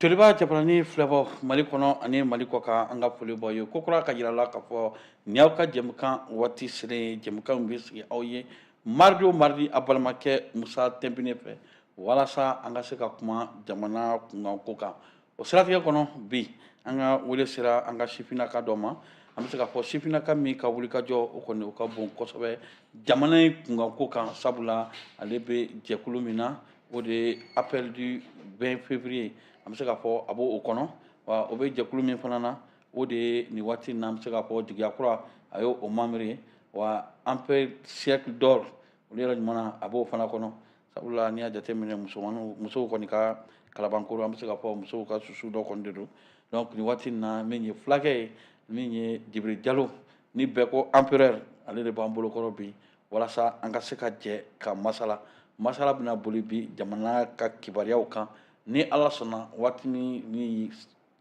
Joliba jabarani filɛbɔ Mali kɔnɔ ani Mali kɔ kan, an ka foli bɔ ye kokura ka jira la k'a fɔ nin y'aw ka jɛmukan waati selen ye. Jɛmukan min bɛ sigi aw ye mardi o mardi, a balimakɛ Musa Tɛnpine fɛ, walasa an ka se ka kuma jamana kunkanko kan. O siratigɛ kɔnɔ, bi an ka wele sera an ka sifinnaka dɔ ma. An bɛ se k'a fɔ sifinnaka min ka wulikajɔ o kɔni o ka bon kosɛbɛ jamana in kunkanko kan, sabula ale bɛ jɛkulu min na, o de ye Appel du 20 février. An bɛ se k'a fɔ a b'o kɔnɔ. Wa o bɛ jɛkulu min fana na, o de ye nin waati in na, an bɛ se k'a fɔ Jigiya Kura, a y'o o membre ye. Wa Empire Siècle d'Or, olu yɛrɛ ɲuman na, a b'o fana kɔnɔ, sabula n'i y'a jateminɛ, musomaninw, musow kɔni ka kalabankoro, an bɛ se k'a fɔ musow ka susu dɔ kɔni de don. Donc nin waati in na, min ye fulakɛ ye, min ye Jibiri Jalo, ni bɛɛ ko empereur, ale de b'an bolokɔrɔ bi, walasa an ka se ka jɛ ka masala. Masala bɛna boli bi jamana ka kibaruyaw kan, ni Ala sɔnna. Waati min ni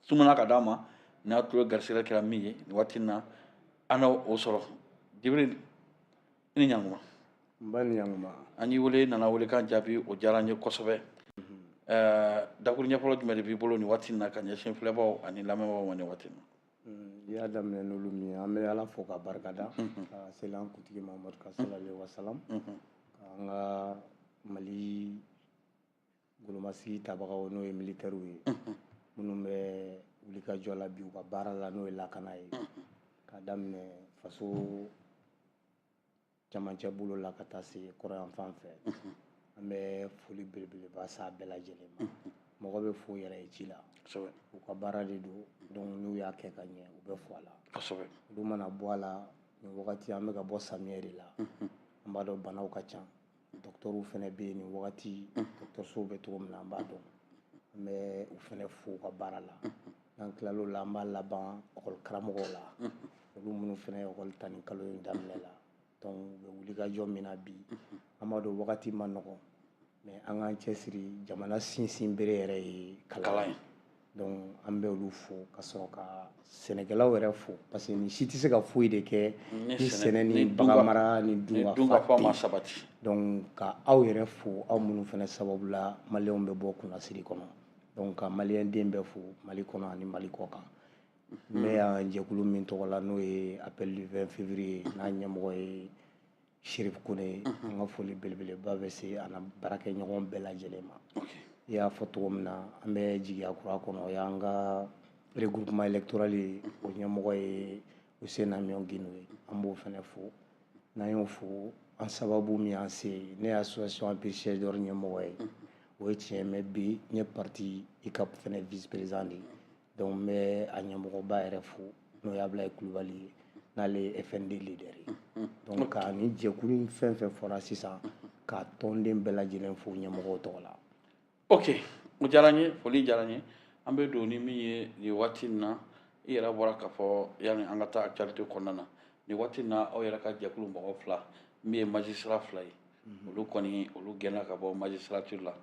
sumana ka d'a ma, n'a tulo garisɛgɛ kɛra min ye nin waati in na, an n'o sɔrɔ. Jibiri, i ni ɲankuma. N ba, ni ɲankuma. An y'i wele, nana welekan jaabi, o diyara an ye kosɛbɛ. Dakuru ɲɛfɔlɔ jumɛn de b'i bolo nin waati in na ka ɲɛsin filɛbaw ani lamɛnbaaw ma nin waati in na? I y'a daminɛ n'olu min ye, an bɛ Ala fo ka barikada, ka seli an kuntigi Mamadu kan, sallallahu alaihi wasalam, k'an ka Mali golomasigi tabagaw, n'o ye militaires ye, minnu bɛ wulikajɔ la bi u ka baara la, n'o ye lakana ye, k'a daminɛ faso camancɛ bolo la ka taa se kɔrɔyan fan fɛ, an bɛ foli belebeleba s'a bɛɛ lajɛlen ma. Mɔgɔ bɛ fo yɛrɛ ye ci la, u ka baara de don. Donc n'u y'a kɛ ka ɲɛ, u bɛ fo a la. Olu mana bɔ a la, nin wagati an bɛ ka bɔ samiyɛ de la, an b'a dɔn banaw ka ca. Dɔgɔtɔrɔw fana bɛ yen nin wagati, dɔgɔtɔrɔsow bɛ cogo min na, an b'a dɔn. An bɛ u fana fo u ka baara la. N'an tilal'o la, an b'a laban ekɔli karamɔgɔw la, olu minnu fana ye ekɔli ta nin kalo in daminɛ la. Donc u bɛ wulikajɔ min na bi, an b'a dɔn wagati ma nɔgɔn, mais an k'an cɛsiri, jamana sinsin bere yɛrɛ ye kalan ye. Donc an bɛ olu fo ka sɔrɔ ka sɛnɛkɛlaw yɛrɛ fo, parce que nin si tɛ se ka foyi de kɛ ni sɛnɛ ni bagan mara ni dunkafa ma sabati. Donc ka aw yɛrɛ fo, aw minnu fana sababu la maliyɛnw bɛ bɔ kunnasiri kɔnɔ. Donc ka maliyɛn den bɛɛ fo Mali kɔnɔ ani Mali kɔ kan. N bɛ yan jɛkulu min tɔgɔ la, n'o ye Appel du 20 février, n'a ɲɛmɔgɔ ye Sherif Kone, an ka foli belebeleba bɛ se a n'a baarakɛɲɔgɔn bɛɛ lajɛlen ma. I y'a fɔ cogo min na, an bɛ Jigiya Kura kɔnɔ, o y'an ka regroupement électoral ye, o ɲɛmɔgɔ ye Useni Amiɔn Gindo ye, an b'o fana fo. N'an y'o fo, an sababu min y'an se, ne ye association Empire Siège d'Or ɲɛmɔgɔ ye, o ye tiɲɛ, mais bi n ye parti ICAP fana vice président de ye. Donc n bɛ a ɲɛmɔgɔba yɛrɛ fo, n'o ye Abulaye Kulubali ye, n'ale ye FND leader ye. Donc ka ni jɛkulu in fɛn fɛn fɔra sisan, ka tɔnden bɛɛ lajɛlen fo ɲɛmɔgɔw tɔgɔ la. Ok, o diyara n ye, foli diyara n ye. An bɛ don ni min ye nin waati in na, i yɛrɛ bɔra k'a fɔ yanni an ka taa actualité kɔnɔna na, nin waati in na, aw yɛrɛ ka jɛkulu mɔgɔ fila, min ye magistrat fila ye, olu kɔni olu gɛnna ka bɔ magistrature la.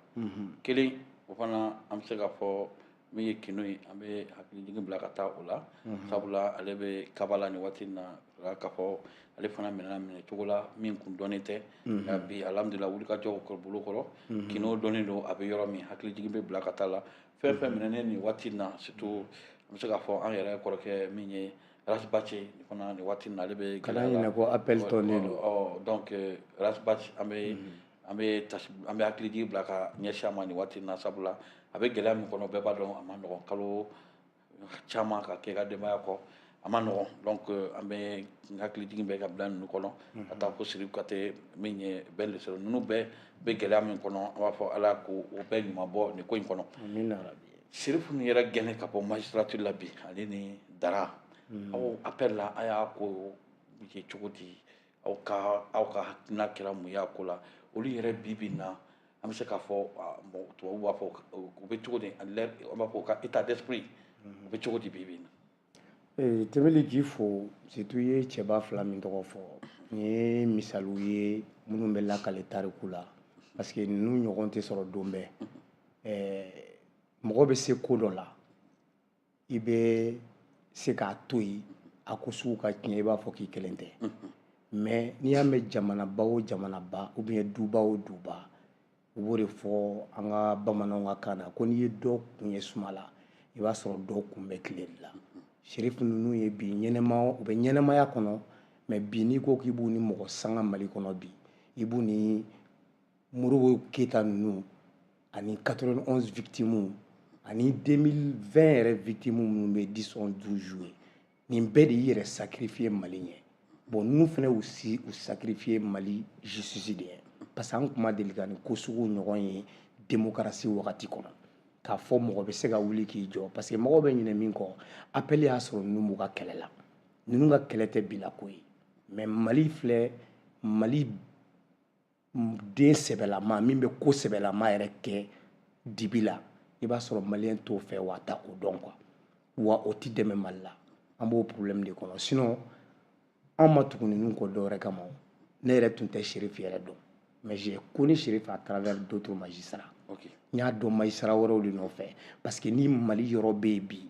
Kelen o fana, an bɛ se k'a fɔ min ye Kino ye, an bɛ hakilijigin bila ka taa o la, sabula ale bɛ kaba la nin waati in na, k'a fɔ ale fana minɛna minɛ cogo la min kun dɔnnen tɛ. Nka bi, alhamdulilah, wulikajɔw bolo kɔrɔ, Kino dɔnnen don a bɛ yɔrɔ min. Hakilijigin bɛ bila ka taa la, fɛn fɛn minɛnen nin waati in na, surtout an bɛ se k'a fɔ an yɛrɛ kɔrɔkɛ min ye Ras Bath fana, nin waati in na ale bɛ Kana ɲinɛ ko appel tɔnden don. Ɔ, donc Ras Bath, an bɛ hakilijigin bila ka ɲɛsin a ma nin waati in na, sabula a bɛ gɛlɛya min kɔnɔ, bɛɛ b'a dɔn a ma nɔgɔn, kalo caman ka kɛ ka denbaya kɔ, a ma nɔgɔn. Donc an bɛ hakilijigin bɛ ka bila ninnu kɔnɔ, ka taa fo Siri Kate, min ye bɛɛ lesɔrɔ, ninnu bɛɛ bɛ gɛlɛya min kɔnɔ, an b'a fɔ Ala k'o bɛɛ ɲuman bɔ nin ko in kɔnɔ. Amina rabi. Sirifu nin yɛrɛ gɛnɛ ka bɔ magistrature la bi, ale ni Dara, aw appel la, a y'a ko ye cogo di? Aw ka hakilina kɛra mun ye a ko la? Olu yɛrɛ bi bi in na, an bɛ se k'a fɔ, tubabu b'a fɔ u bɛ cogo di, an b'a fɔ u ka état d'esprit u bɛ cogo di bi bi in na? Tɛmɛli, k'i fo, surtout i ye cɛba fila min tɔgɔ fɔ, nin ye misaliw ye minnu bɛ lakale tariku la, parce que ninnu ɲɔgɔn tɛ sɔrɔ don bɛɛ. Mɔgɔ bɛ se ko dɔ la, i bɛ se k'a to yen, a ko sugu ka tiɲɛ, i b'a fɔ k'i kelen tɛ. Mais n'i y'a mɛn jamanaba o jamanaba, ou bien duba o duba, U b'o de fɔ an ka bamananw ka kan na ko n'i ye dɔ kun ye suma la, i b'a sɔrɔ dɔ kun bɛ tile de la. Sherifu ninnu ye bi ɲɛnɛma, u bɛ ɲɛnɛmaya kɔnɔ, mais bi n'i ko k'i b'u ni mɔgɔ sanga Mali kɔnɔ bi, i b'u ni Modibo Keyita ninnu ani 91 victimes ani 2020 yɛrɛ victimes minnu bɛ 10 11 12 juillet, nin bɛɛ de y'i yɛrɛ sacrifier Mali ɲɛ. Bon, ninnu fana y'u si u sacrifier Mali justice de ye, parce que an tun ma deli ka nin ko sugu ɲɔgɔn ye démocratie wagati kɔnɔ, k'a fɔ mɔgɔ bɛ se ka wuli k'i jɔ, parce que mɔgɔw bɛ ɲinɛ min kɔ, appel y'a sɔrɔ ninnu b'u ka kɛlɛ la. Ninnu ka kɛlɛ tɛ bila ko ye, mais Mali filɛ, Mali den sɛbɛlama min bɛ ko sɛbɛlama yɛrɛ kɛ dibi la, i b'a sɔrɔ maliyɛn t'o fɛ wa a ta o dɔn quoi, wa o ti dɛmɛ Mali la. An b'o problème de kɔnɔ. Sinon anw ma tugu ninnu kɔ dɔwɛrɛ kama o. Ne yɛrɛ tun tɛ Sherifu yɛrɛ dɔn, mais j'ai connu Sheriff à travers d'autres magistrats. N y'a dɔn magistrat wɛrɛw de nɔfɛ, parce que ni Mali yɔrɔ bɛ yen bi,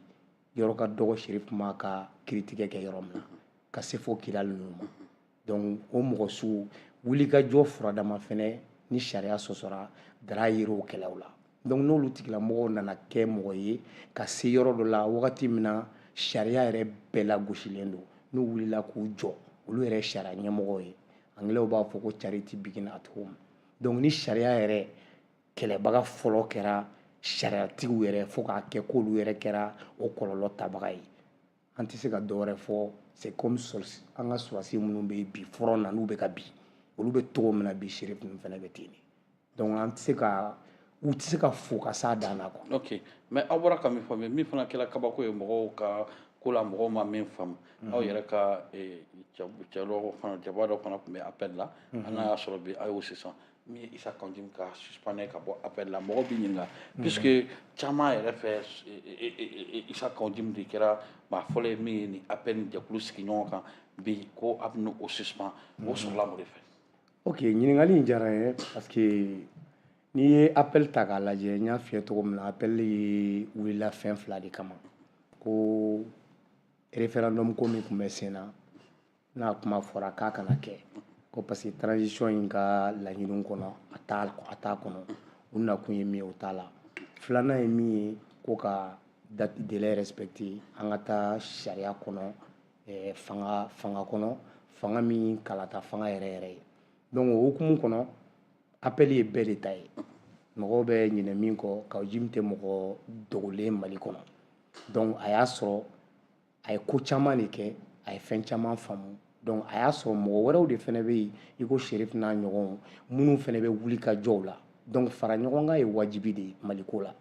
yɔrɔ ka dɔgɔ Sheriff ma ka kiiritigɛ kɛ yɔrɔ min na ka se fo Kidali ninnu ma. Donc o mɔgɔ sugu wulikajɔ furadama fɛnɛ ni sariya sɔsɔra, Dara yer'o kɛlɛw la. Donc n'olu tigilamɔgɔw nana kɛ mɔgɔ ye ka se yɔrɔ dɔ la, wagati min na sariya yɛrɛ bɛɛ lagosilen don, n'u wulila k'u jɔ, olu yɛrɛ ye sariya ɲɛmɔgɔw ye. Anglais b'a fɔ ko charity begin at home. Donc ni sariya yɛrɛ kɛlɛbaga fɔlɔ kɛra sariyatigiw yɛrɛ, fo k'a kɛ k'olu yɛrɛ kɛra o kɔlɔlɔ tabaga ye, an tɛ se ka dɔwɛrɛ fɔ. C'est comme an ka sɔrɔdasi minnu bɛ bi front na, n'u bɛ ka bi, olu bɛ cogo min na bi, Sheriff ninnu fana bɛ ten de. Donc an tɛ se ka u tɛ se ka fo ka s'a dan na quoi. Ok, mais aw bɔra ka min fɔ, mais min fana kɛra kabako ye mɔgɔw ka ko la, mɔgɔw ma min faamu, aw yɛrɛ ka cɛ dɔ fana, jaba dɔ fana tun bɛ appel la, an n'a y'a sɔrɔ bi a y'o sisan min ye Isa Kawu Jim ka suspendre ka bɔ appel la. Mɔgɔw b'i ɲininka, puisque caman yɛrɛ fɛ, Isa Kawu Jim de kɛra maa fɔlɔ ye min ye nin appel ni jɛkulu sigi ɲɔgɔn kan bi, ko a bɛ o suspend. O sɔrɔla mun de fɛ? Ok, ɲininkali in diyara n ye, parce que n'i ye appel ta k'a lajɛ, n y'a f'i ye cogo min na, appel ye wulila fɛn fila de kama. Ko référendum ko min tun bɛ sen na, n'a kuma fɔra k'a kana kɛ, ko parce que transition in ka laɲiniw kɔnɔ, a t'a kɔnɔ, u nakun ye min ye, o t'a la. Filanan ye min ye, ko ka date délai respecter, an ka taa sariya kɔnɔ, fanga kɔnɔ, fanga min kalata fanga yɛrɛ yɛrɛ ye. Donc o hukumu kɔnɔ, appel ye bɛɛ de ta ye. Mɔgɔw bɛ ɲinɛ min kɔ, Kawu Jim tɛ mɔgɔ dogolen Mali kɔnɔ. Donc a y'a sɔrɔ a ye ko caman de kɛ, a ye fɛn caman faamu. Donc a y'a sɔrɔ mɔgɔ wɛrɛw de fɛnɛ bɛ yen, i ko Sheriff n'a ɲɔgɔnw, minnu fɛnɛ bɛ wuli ka jɔw la. Donc fara ɲɔgɔn kan ye wajibi de ye Maliko la.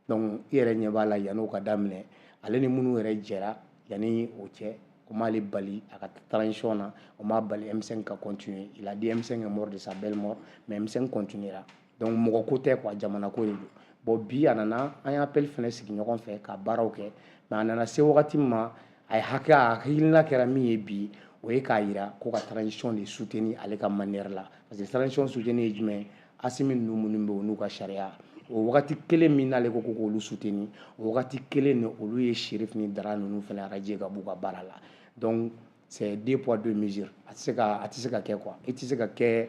Donc i yɛrɛ ɲɛ b'a la, yan'o ka daminɛ, ale ni minnu yɛrɛ jɛra yanni o cɛ, o m'ale bali a ka transition na, o m'a bali M5 ka continuer. Il a dit M5 est mort de sa belle mort, mais M5 continuera. Donc mɔgɔ ko tɛ quoi, jamana ko de don. Bon, bi a nana, an ye appel fɛnɛ sigi ɲɔgɔn fɛ ka baaraw kɛ, mais a nana se wagati min ma, a ye hakɛ, a hakilina kɛra min ye bi, o ye k'a yira ko ka transition de soutenir ale ka manière la. Parce que transition soutenir ye jumɛn? Asimi ninnu minnu bɛ yen, n'u ka sariya, o wagati kelen min n'ale ko k'olu soutenir, o wagati kelen ni olu ye Sheriff ni Dara ninnu fɛnɛ radier ka b'u ka baara la. Donc c'est deux poids deux mesures. A tɛ se ka kɛ quoi. I tɛ se ka kɛ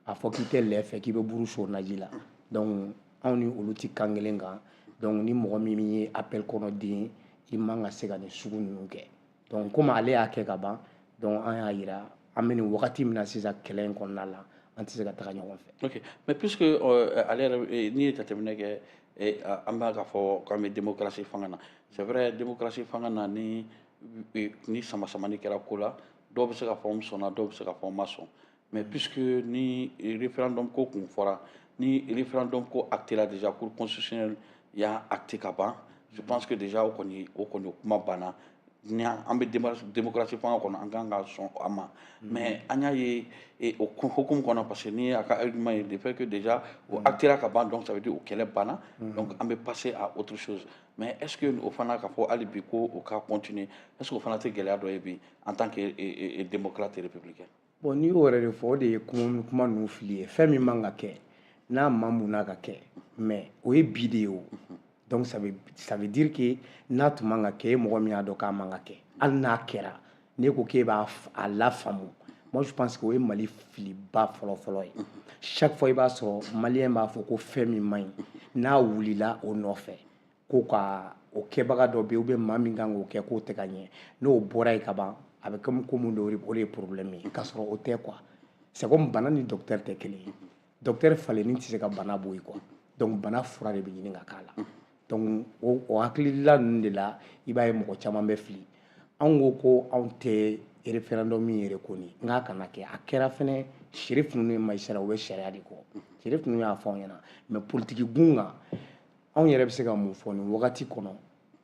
a fɔ k'i tɛ lɛ fɛ, k'i bɛ buru so naji la. Donc anw ni olu ti kan kelen kan. Donc ni mɔgɔ min ye appel kɔnɔ den ye, i man ka se ka nin sugu ninnu kɛ. Donc komi ale y'a kɛ ka ban, donc an y'a yira an bɛ nin wagati min na sisan kɛlɛ in kɔnɔna la, an tɛ se ka taga ɲɔgɔn fɛ. Ok, mais puisque ale yɛrɛ, n'i ye jateminɛ kɛ, an b'a ka fɔ k'an bɛ démocratie fanga na, c'est vrai, démocratie fanga na, ni sama samani kɛra ko la, dɔw bɛ se ka fɔ n sɔnna, dɔw bɛ se ka fɔ n ma sɔn. Mais puisque ni référendum ko kun fɔra, ni référendum ko acté la déjà, cour constitutionnelle y'a acté ka ban, je pense que déjà o kɔni o kuma banna. Ni an bɛ démocratie fanga kɔnɔ, an kan ka sɔn a ma. Mais an y'a ye o hukumu kɔnɔ, parce que ni a ka argument ye le fait que déjà o actéra ka ban, donc ça veut dire o kɛlɛ banna, donc an bɛ passer à autre chose. Mais est ce que o fana ka fɔ hali bi ko o ka continuer, est ce que o fana tɛ gɛlɛya dɔ ye bi en tant que démocrate républicain? Bon, n'i y'o yɛrɛ de fɔ, o de ye kuma ninnu fili ye. Fɛn min man ka kɛ, n'a ma mun n'a ka kɛ, mais o ye bi de ye o. Donc ça veut dire que n'a tun man ka kɛ, e mɔgɔ min y'a dɔn k'a man ka kɛ, hali n'a kɛra, n'e ko k'e b'a a lafaamu Moi, je pense que o ye Mali filiba fɔlɔ-fɔlɔ ye. Chaque fois, i b'a sɔrɔ Malien b'a fɔ ko fɛn min man ɲi, n'a wulila o nɔfɛ ko ka o kɛbaga dɔ bɛ yen, ou bien maa min kan k'o kɛ k'o tɛ ka ɲɛ, n'o bɔra yen ka ban, a bɛ comme ko mun don, o de ye problème ye, k'a sɔrɔ o tɛ quoi. C'est comme bana ni docteur tɛ kelen ye. Docteur falenni tɛ se ka bana bɔ yen quoi. Donc bana fura de bɛ ɲini ka k'a la. Donc o hakilila ninnu de la, i b'a ye mɔgɔ caman bɛ fili. Anw ko ko anw tɛ référendum yɛrɛ kɔni, n k'a kana kɛ. A kɛra fɛnɛ. Chérif ninnu ye magistrat, u bɛ sariya de kɔ. Chérif ninnu y'a fɔ anw ɲɛna. Mais politique gun kan, anw yɛrɛ bɛ se ka mun fɔ nin wagati kɔnɔ?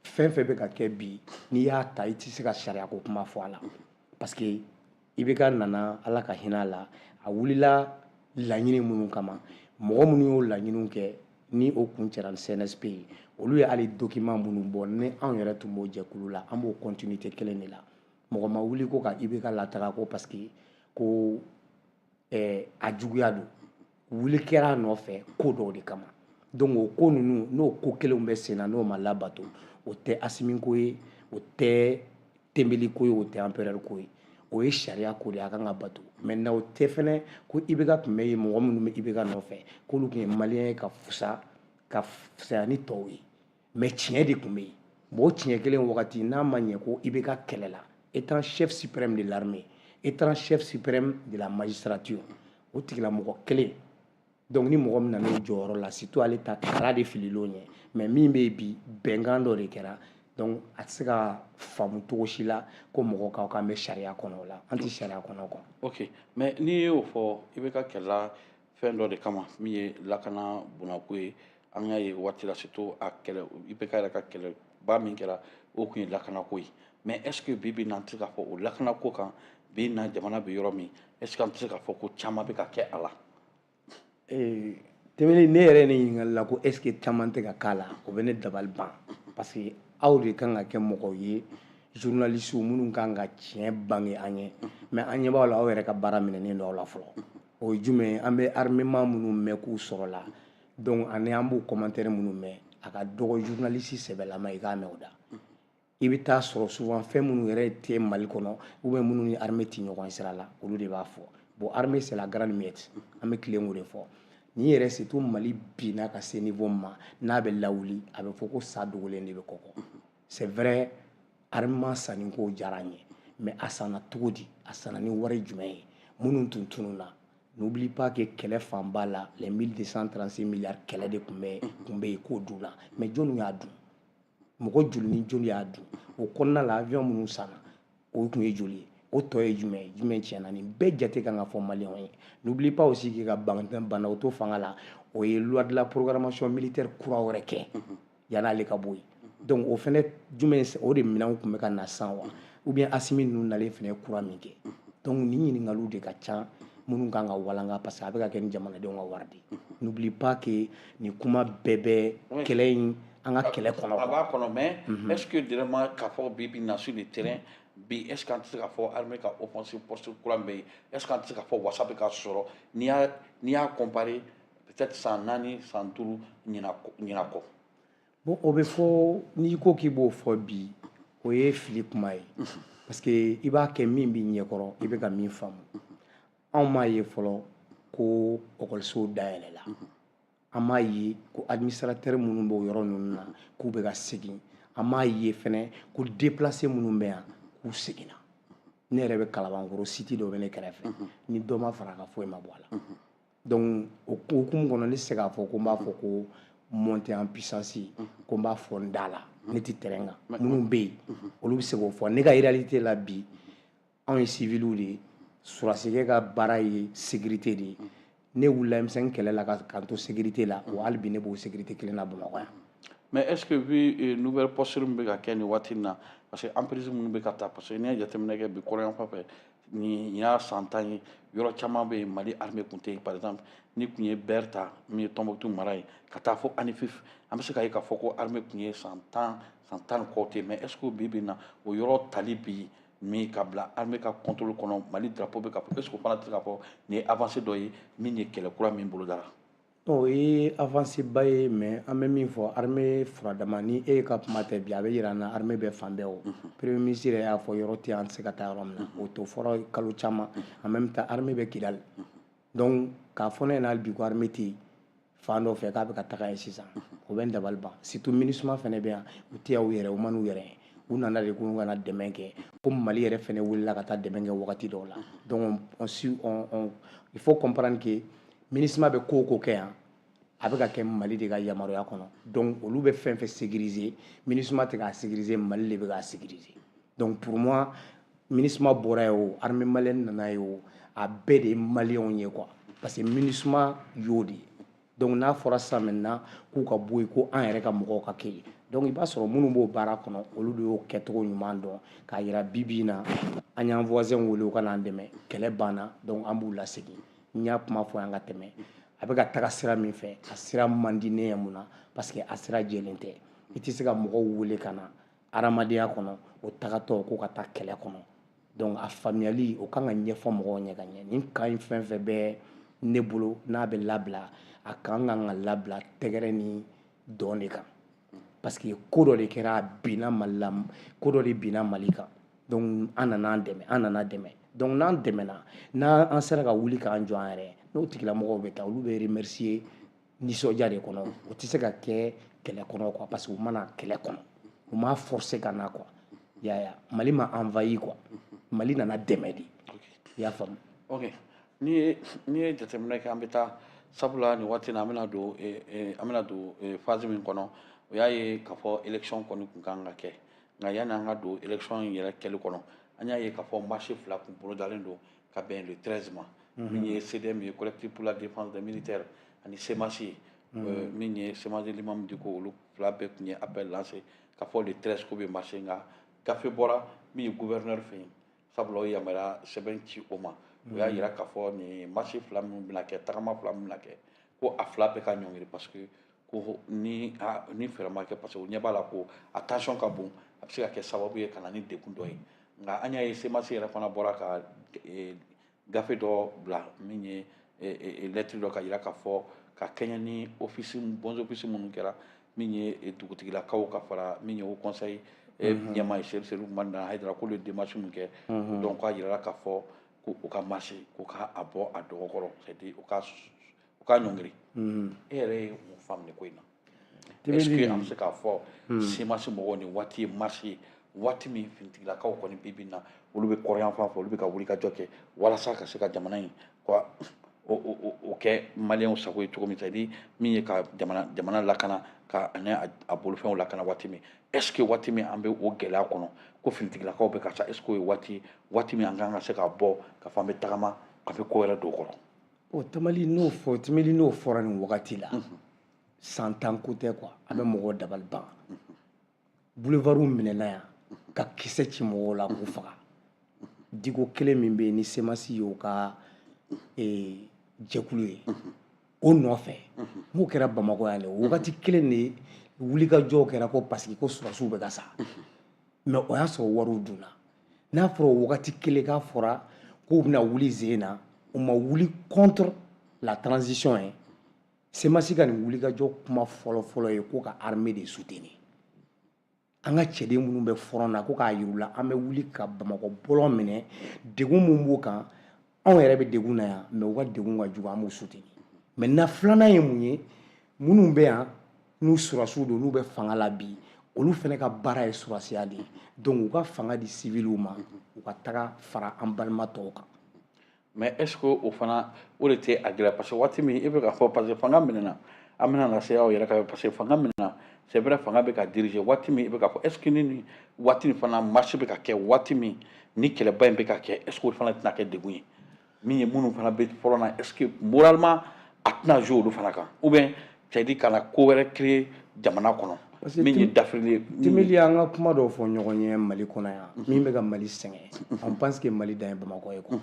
Fɛn fɛn bɛ ka kɛ bi, n'i y'a ta, i tɛ se ka sariya ko kuma fɔ a la, parce que IBK nana, Ala ka hinɛ a la, a wulila laɲini minnu kama, mɔgɔ minnu y'o laɲiniw kɛ, ni o kun cɛra ni CNSP ye, olu ye hali document minnu bɔ, ni anw yɛrɛ tun b'o jɛkulu la, an b'o continuité kelen de la. Mɔgɔ ma wuli ko ka IBK lataga ko parce que ko a juguya don. Wuli kɛra a nɔfɛ ko dɔw de kama. Donc o ko ninnu, n'o ko kelenw bɛ sen na, n'o ma labato, o tɛ Asimi ko ye, o tɛ Tembeli ko ye, o tɛ empereur ko ye, o ye sariya ko de ye, a kan ka bato. Maintenant, o tɛ fɛnɛ ko IBK tun bɛ yen, mɔgɔ minnu bɛ IBK nɔfɛ, k'olu tun ye Malien ye ka fisaya ni tɔw ye. Mais tiɲɛ de tun bɛ yen. Bon, o tiɲɛ kelen wagati n'a ma ɲɛ ko IBK kɛlɛla, étant chef suprême de l'armée, étant chef suprême de la magistrature, o tigilamɔgɔ kelen. Donc ni mɔgɔ min nana o jɔyɔrɔ la, surtout ale ta kala de filil'o ɲɛ. Mais min bɛ yen bi, bɛnkan dɔ de kɛra. Donc a tɛ se ka faamu cogo si la ko mɔgɔ k'an bɛ sariya kɔnɔ. O la, an tɛ sariya kɔnɔ quoi. Ok, mais n'i y'o fɔ, i bɛ ka kɛlɛla fɛn dɔ de kama min ye lakana bonnako ye. An y'a ye waati la, surtout a kɛlɛ, IBK yɛrɛ ka kɛlɛba min kɛra, o tun ye lakanako ye. Mais est ce que bi bi in na, an tɛ se k'a fɔ o lakanako kan bi na, jamana bɛ yɔrɔ min, est ce que an tɛ se k'a fɔ ko caman bɛ ka kɛ a la? Tɛmɛni ne yɛrɛ ye ne ɲininkali la ko est ce que caman tɛ ka k'a la, o bɛ ne dabali ban, parce que aw de kan ka kɛ mɔgɔw ye, journalistes minnu kan ka tiɲɛ bange an ye. Mais an ɲɛ b'aw la, aw yɛrɛ ka baara minɛnen don aw la fɔlɔ. O ye jumɛn ye? An bɛ armement minnu mɛn k'u sɔrɔla, donc ani an b'u commentaire minnu mɛn, a ka dɔgɔ journaliste sɛbɛlama i k'a mɛn o da. I bɛ taa sɔrɔ souvent fɛn minnu yɛrɛ tɛ Mali kɔnɔ, ou bien minnu ni armée tɛ ɲɔgɔn sira la, olu de b'a fɔ. Bon, armée, c'est la grande muette. An bɛ tilen k'o de fɔ. Ni yɛrɛ, surtout Mali binna ka se niveau min ma, n'a bɛ lawuli, a bɛ fɔ ko sa dogolen de bɛ kɔkɔ. C'est vrai, armement sanni ko diyara an ye, mais a sanna cogo di? A sanna ni wari jumɛn ye? Minnu tun tununna, n'oublie pas que kɛlɛ fanba la, les 1236 milliards, kɛlɛ de tun bɛ yen k'o dunna. Mais jɔnni y'a dun? Mɔgɔ joli ni joli y'a dun? O kɔnɔna la, avion minnu sanna, o tun ye joli ye? O tɔ ye jumɛn ye? Jumɛn tiɲɛna? Nin bɛɛ jate kan ka fɔ Maliyɛnw ye. N'oublie pas aussi que ka Banaw to fanga la, o ye loi de la programmation militaire kura wɛrɛ kɛ yan'ale ka bɔ yen. Donc o fɛnɛ jumɛn, o de minɛnw tun bɛ ka na sisan wa? Ou bien Asimi ninnu nalen fɛnɛ ye kura min kɛ? Donc nin ɲininkaliw de ka ca minnu kan ka walanga, parce que a bɛ ka kɛ ni jamanadenw ka wari de ye. N'oublie pas que nin kuma bɛɛ bɛ kɛlɛ in, an ka kɛlɛ kɔnɔ. A b'a kɔnɔ, mais est ce que vraiment k'a fɔ bi bi na, sur le terrain bi, est ce que an tɛ se k'a fɔ armée ka offensive poste kura min bɛ yen, est ce que an tɛ se k'a fɔ wasa bɛ ka sɔrɔ, n'i y'a comparer peut-être san 4, san 5 ɲina kɔ? Bon, o bɛ fɔ, n'i ko k'i b'o fɔ bi, o ye fili kuma ye, parce que i b'a kɛ min b'i ɲɛkɔrɔ, i bɛ ka min faamu. Anw m'a ye fɔlɔ ko ekɔlisow dayɛlɛla, an m'a ye ko administrateur minnu b'o yɔrɔ ninnu na k'u bɛ ka segin, an m'a ye fɛnɛ ko déplacé minnu bɛ yan k'u seginna. Ne yɛrɛ bɛ Kalabankɔrɔ, site dɔ bɛ ne kɛrɛfɛ, ni dɔ ma fara a kan, foyi ma bɔ a la. Donc o hukumu kɔnɔ, ne tɛ se k'a fɔ ko n b'a fɔ ko monter en puissance, ko n b'a fɔ n da la. Ne tɛ terrain kan. Minnu bɛ yen, olu bɛ se k'o fɔ. Ne ka réalité la bi, anw ye civils de ye. Sɔrɔdasikɛ ka baara ye sécurité de ye. Ne wulila M5 kɛlɛ la k'an to sécurité la, wa hali bi ne b'o sécurité kelen na Bamakɔ yan. Mais est ce que bi nouvelle posture min bɛ ka kɛ nin waati in na, parce que emprise minnu bɛ ka ta, parce que n'i ye jateminɛ kɛ bi kɔrɔyan fan fɛ, nin y'a san 10 ye, yɔrɔ caman bɛ yen, Mali armée tun tɛ yen. Par exemple, ni tun ye Ber ta, min ye Tombouctou mara ye, ka taa fo Anefif, an bɛ se k'a ye k'a fɔ ko armée tun ye san 10, san 10 ni kɔ tɛ yen. Mais est ce que bi bi in na, o yɔrɔ tali bi min ka bila armée ka contrôle kɔnɔ, Mali drapeau bɛ ka fɔ, est ce que o fana tɛ se k'a fɔ nin ye avancée dɔ ye min ye kɛlɛ kura min bolodara? O ye avancée ba ye, mais an bɛ min fɔ, armée furadama ni e ka kuma tɛ bi, a bɛ yira an na armée bɛ fan bɛɛ. O premier ministre yɛrɛ y'a fɔ, yɔrɔ tɛ an tɛ se ka taa yɔrɔ min na, o to fɔra kalo caman. En même temps, armée bɛ Kidali. Donc k'a fɔ ne ɲɛna hali bi ko armée tɛ yen fan dɔ fɛ, k'a bɛ ka taga yen sisan, o bɛ n dabali ban. Surtout MINUSMA fana bɛ yan, u tɛ yan u yɛrɛ, u ma n'u yɛrɛ ye, u nana de ko ka na dɛmɛ kɛ, komi Mali yɛrɛ fana wulila ka taa dɛmɛ kɛ wagati dɔw la. Donc on, il faut comprendre que MINUSMA bɛ ko o ko kɛ yan, a bɛ ka kɛ Mali de ka yamaruya kɔnɔ. Donc olu bɛ fɛn fɛn sécuriser, MINUSMA tɛ k'a sécuriser, Mali de bɛ k'a sécuriser. Donc pour moi, MINUSMA bɔra yen o, armée malienne nana yen o, a bɛɛ de ye maliyɛnw ye quoi, parce que MINUSMA y'o de ye. Donc n'a fɔra sisan maintenant k'u ka bɔ yen, ko an yɛrɛ ka mɔgɔw ka kɛ yen, donc i b'a sɔrɔ minnu b'o baara kɔnɔ, olu de y'o kɛcogo ɲuman dɔn k'a yira. Bi bi in na, an y'an voisin wele u ka n'an dɛmɛ, kɛlɛ banna, donc an b'u lasegin. N y'a kuma fɔ yan ka tɛmɛ, a bɛ ka taga sira min fɛ, a sira man di ne ye. Mun na? Parce que a sira jɛlen tɛ. I tɛ se ka mɔgɔw wele ka na adamadenya kɔnɔ, o tagatɔ ko ka taa kɛlɛ kɔnɔ. Donc a faamuyali, o kan ka ɲɛfɔ mɔgɔw ɲɛ ka ɲɛ. Nin kan in, fɛn fɛn bɛ ne bolo n'a bɛ labila, a kan ka labila tɛgɛrɛ ni dɔn de kan, parce que ko dɔ de kɛra, a binna Mali la, ko dɔ de binna Mali kan. Donc an nana an dɛmɛ, an nana dɛmɛ. Donc n'an dɛmɛna, n'an an sera ka wuli k'an jɔ an yɛrɛ, n'o tigilamɔgɔw bɛ taa, olu bɛ remercier nisɔndiya de kɔnɔ. O tɛ se ka kɛ kɛlɛ kɔnɔ quoi, parce que u mana kɛlɛ kɔnɔ, u m'a forcer ka na quoi. I y'a ye, Mali ma envahi quoi, Mali nana dɛmɛ de, i y'a faamu? Ok, n'i ye jateminɛ kɛ, an bɛ taa, sabula nin waati in na, an bɛna don phase min kɔnɔ, o y'a ye k'a fɔ élection kɔni tun kan ka kɛ. Nka yanni an ka don élection in yɛrɛ kɛli kɔnɔ, an y'a ye k'a fɔ marche fila kun bolodalen don ka bɛn le 13 ma, min ye CDM ye, Collectif pour la défense des militaires, ani CMAS ye, min ye CMAS de l'imam Dicko. Olu fila bɛɛ tun ye appel lancé k'a fɔ le 13 ko bɛ marché. Nka gafe bɔra min ye gouverneur fɛ yen, sabula o ye yamaruya sɛbɛn ci o ma, o y'a yira k'a fɔ nin marche fila minnu bɛna kɛ, tagama fila min bɛna kɛ, ko a fila bɛɛ ka ɲɔngiri, parce que ko ni fɛɛrɛ ma kɛ, parce que o ɲɛ b'a la ko a tension ka bon, a bɛ se ka kɛ sababu ye ka na ni degun dɔ ye. Nka an y'a ye CMAS yɛrɛ fana bɔra ka gafe dɔ bila, min ye lettre dɔ, ka yira k'a fɔ ka kɛɲɛ ni office bons office minnu kɛra, min ye dugutigilakaw ka fara min ye haut conseil ɲɛmaa ye, Seydou Seydou Madani Hayidara, k'olu ye démarche min kɛ. Donc k'a yirala k'a fɔ ko u ka marche, ko ka a bɔ a dɔgɔkɔrɔ, c'est à dire u ka ɲɔngiri. E yɛrɛ ye mun faamu nin ko in na? Est ce que an bɛ se k'a fɔ CMAS mɔgɔw, nin waati ye marche ye, waati min finitigilakaw kɔni bi bi in na, olu bɛ kɔrɔyan fan fɛ, olu bɛ ka wuli ka jɔ kɛ walasa ka se ka jamana in quoi, o kɛ maliyɛnw sago ye cogo min, c'est à dire min ye ka jamana lakana, ka ani a bolofɛnw lakana, waati min, est ce que waati min an bɛ o gɛlɛya kɔnɔ, ko finitigilakaw bɛ ka sa, est ce que o ye waati min an kan ka se ka bɔ ka fɔ an bɛ tagama, ka bɛ ko wɛrɛ don o kɔrɔ? O tamali n'o fɔ, tamali n'o fɔra nin wagati la, san 10 ko tɛ quoi, a bɛ mɔgɔw dabali ban. Boulevard minɛna yan ka kisɛ ci mɔgɔw la k'u faga. Diko kelen min bɛ yen ni CMAS y'o ka jɛkulu ye, o nɔfɛ n'o kɛra Bamakɔ yan dɛ, o wagati kelen de wulikajɔw kɛra ko parce que ko sɔrɔdasiw bɛ ka sa. Mais o y'a sɔrɔ wariw dunna. N'a fɔra o wagati kelen k'a fɔra k'u bɛna wuli zen na, u ma wuli contre la transition ye. CMAS ka nin wulikajɔ kuma fɔlɔ-fɔlɔ ye ko ka armée de soutenir, an ka cɛden minnu bɛ front na, ko k'a yir'u la an bɛ wuli ka Bamakɔ bɔlɔn minɛ. Degun mun b'u kan, anw yɛrɛ bɛ degun na yan, mais u ka degun ka jugu, an b'u soutenir. Maintenant, filanan ye mun ye? Minnu bɛ yan n'u sɔrɔdasiw don, n'u bɛ fanga la bi, olu fana ka baara ye sɔrɔdasiya de ye. Donc u ka fanga di civiliw ma, u ka taga fara an balima tɔw kan. Mais est ce que o fana, o de tɛ a gɛlɛya? Parce que waati min e bɛ k'a fɔ, parce que fanga minɛna, an bɛna na se aw yɛrɛ ka, parce que fanga minɛna, c'est vrai, fanga bɛ ka diriger. Waati min e bɛ k'a fɔ, est ce que ni waati nin fana marche bɛ ka kɛ, waati min ni kɛlɛba in bɛ ka kɛ, est ce que o fana tɛna kɛ degun ye, min ye minnu fana bɛ fɔlɔ na? Est ce que moralement a tɛna jouer olu fana kan, ou bien c'est à dire ka na ko wɛrɛ créer jamana kɔnɔ min ye dafirili ye? Timeli, an ka kuma dɔw fɔ ɲɔgɔn ye Mali kɔnɔ yan, min bɛ ka Mali sɛgɛn, on pense que Mali dan ye Bamakɔ ye quoi.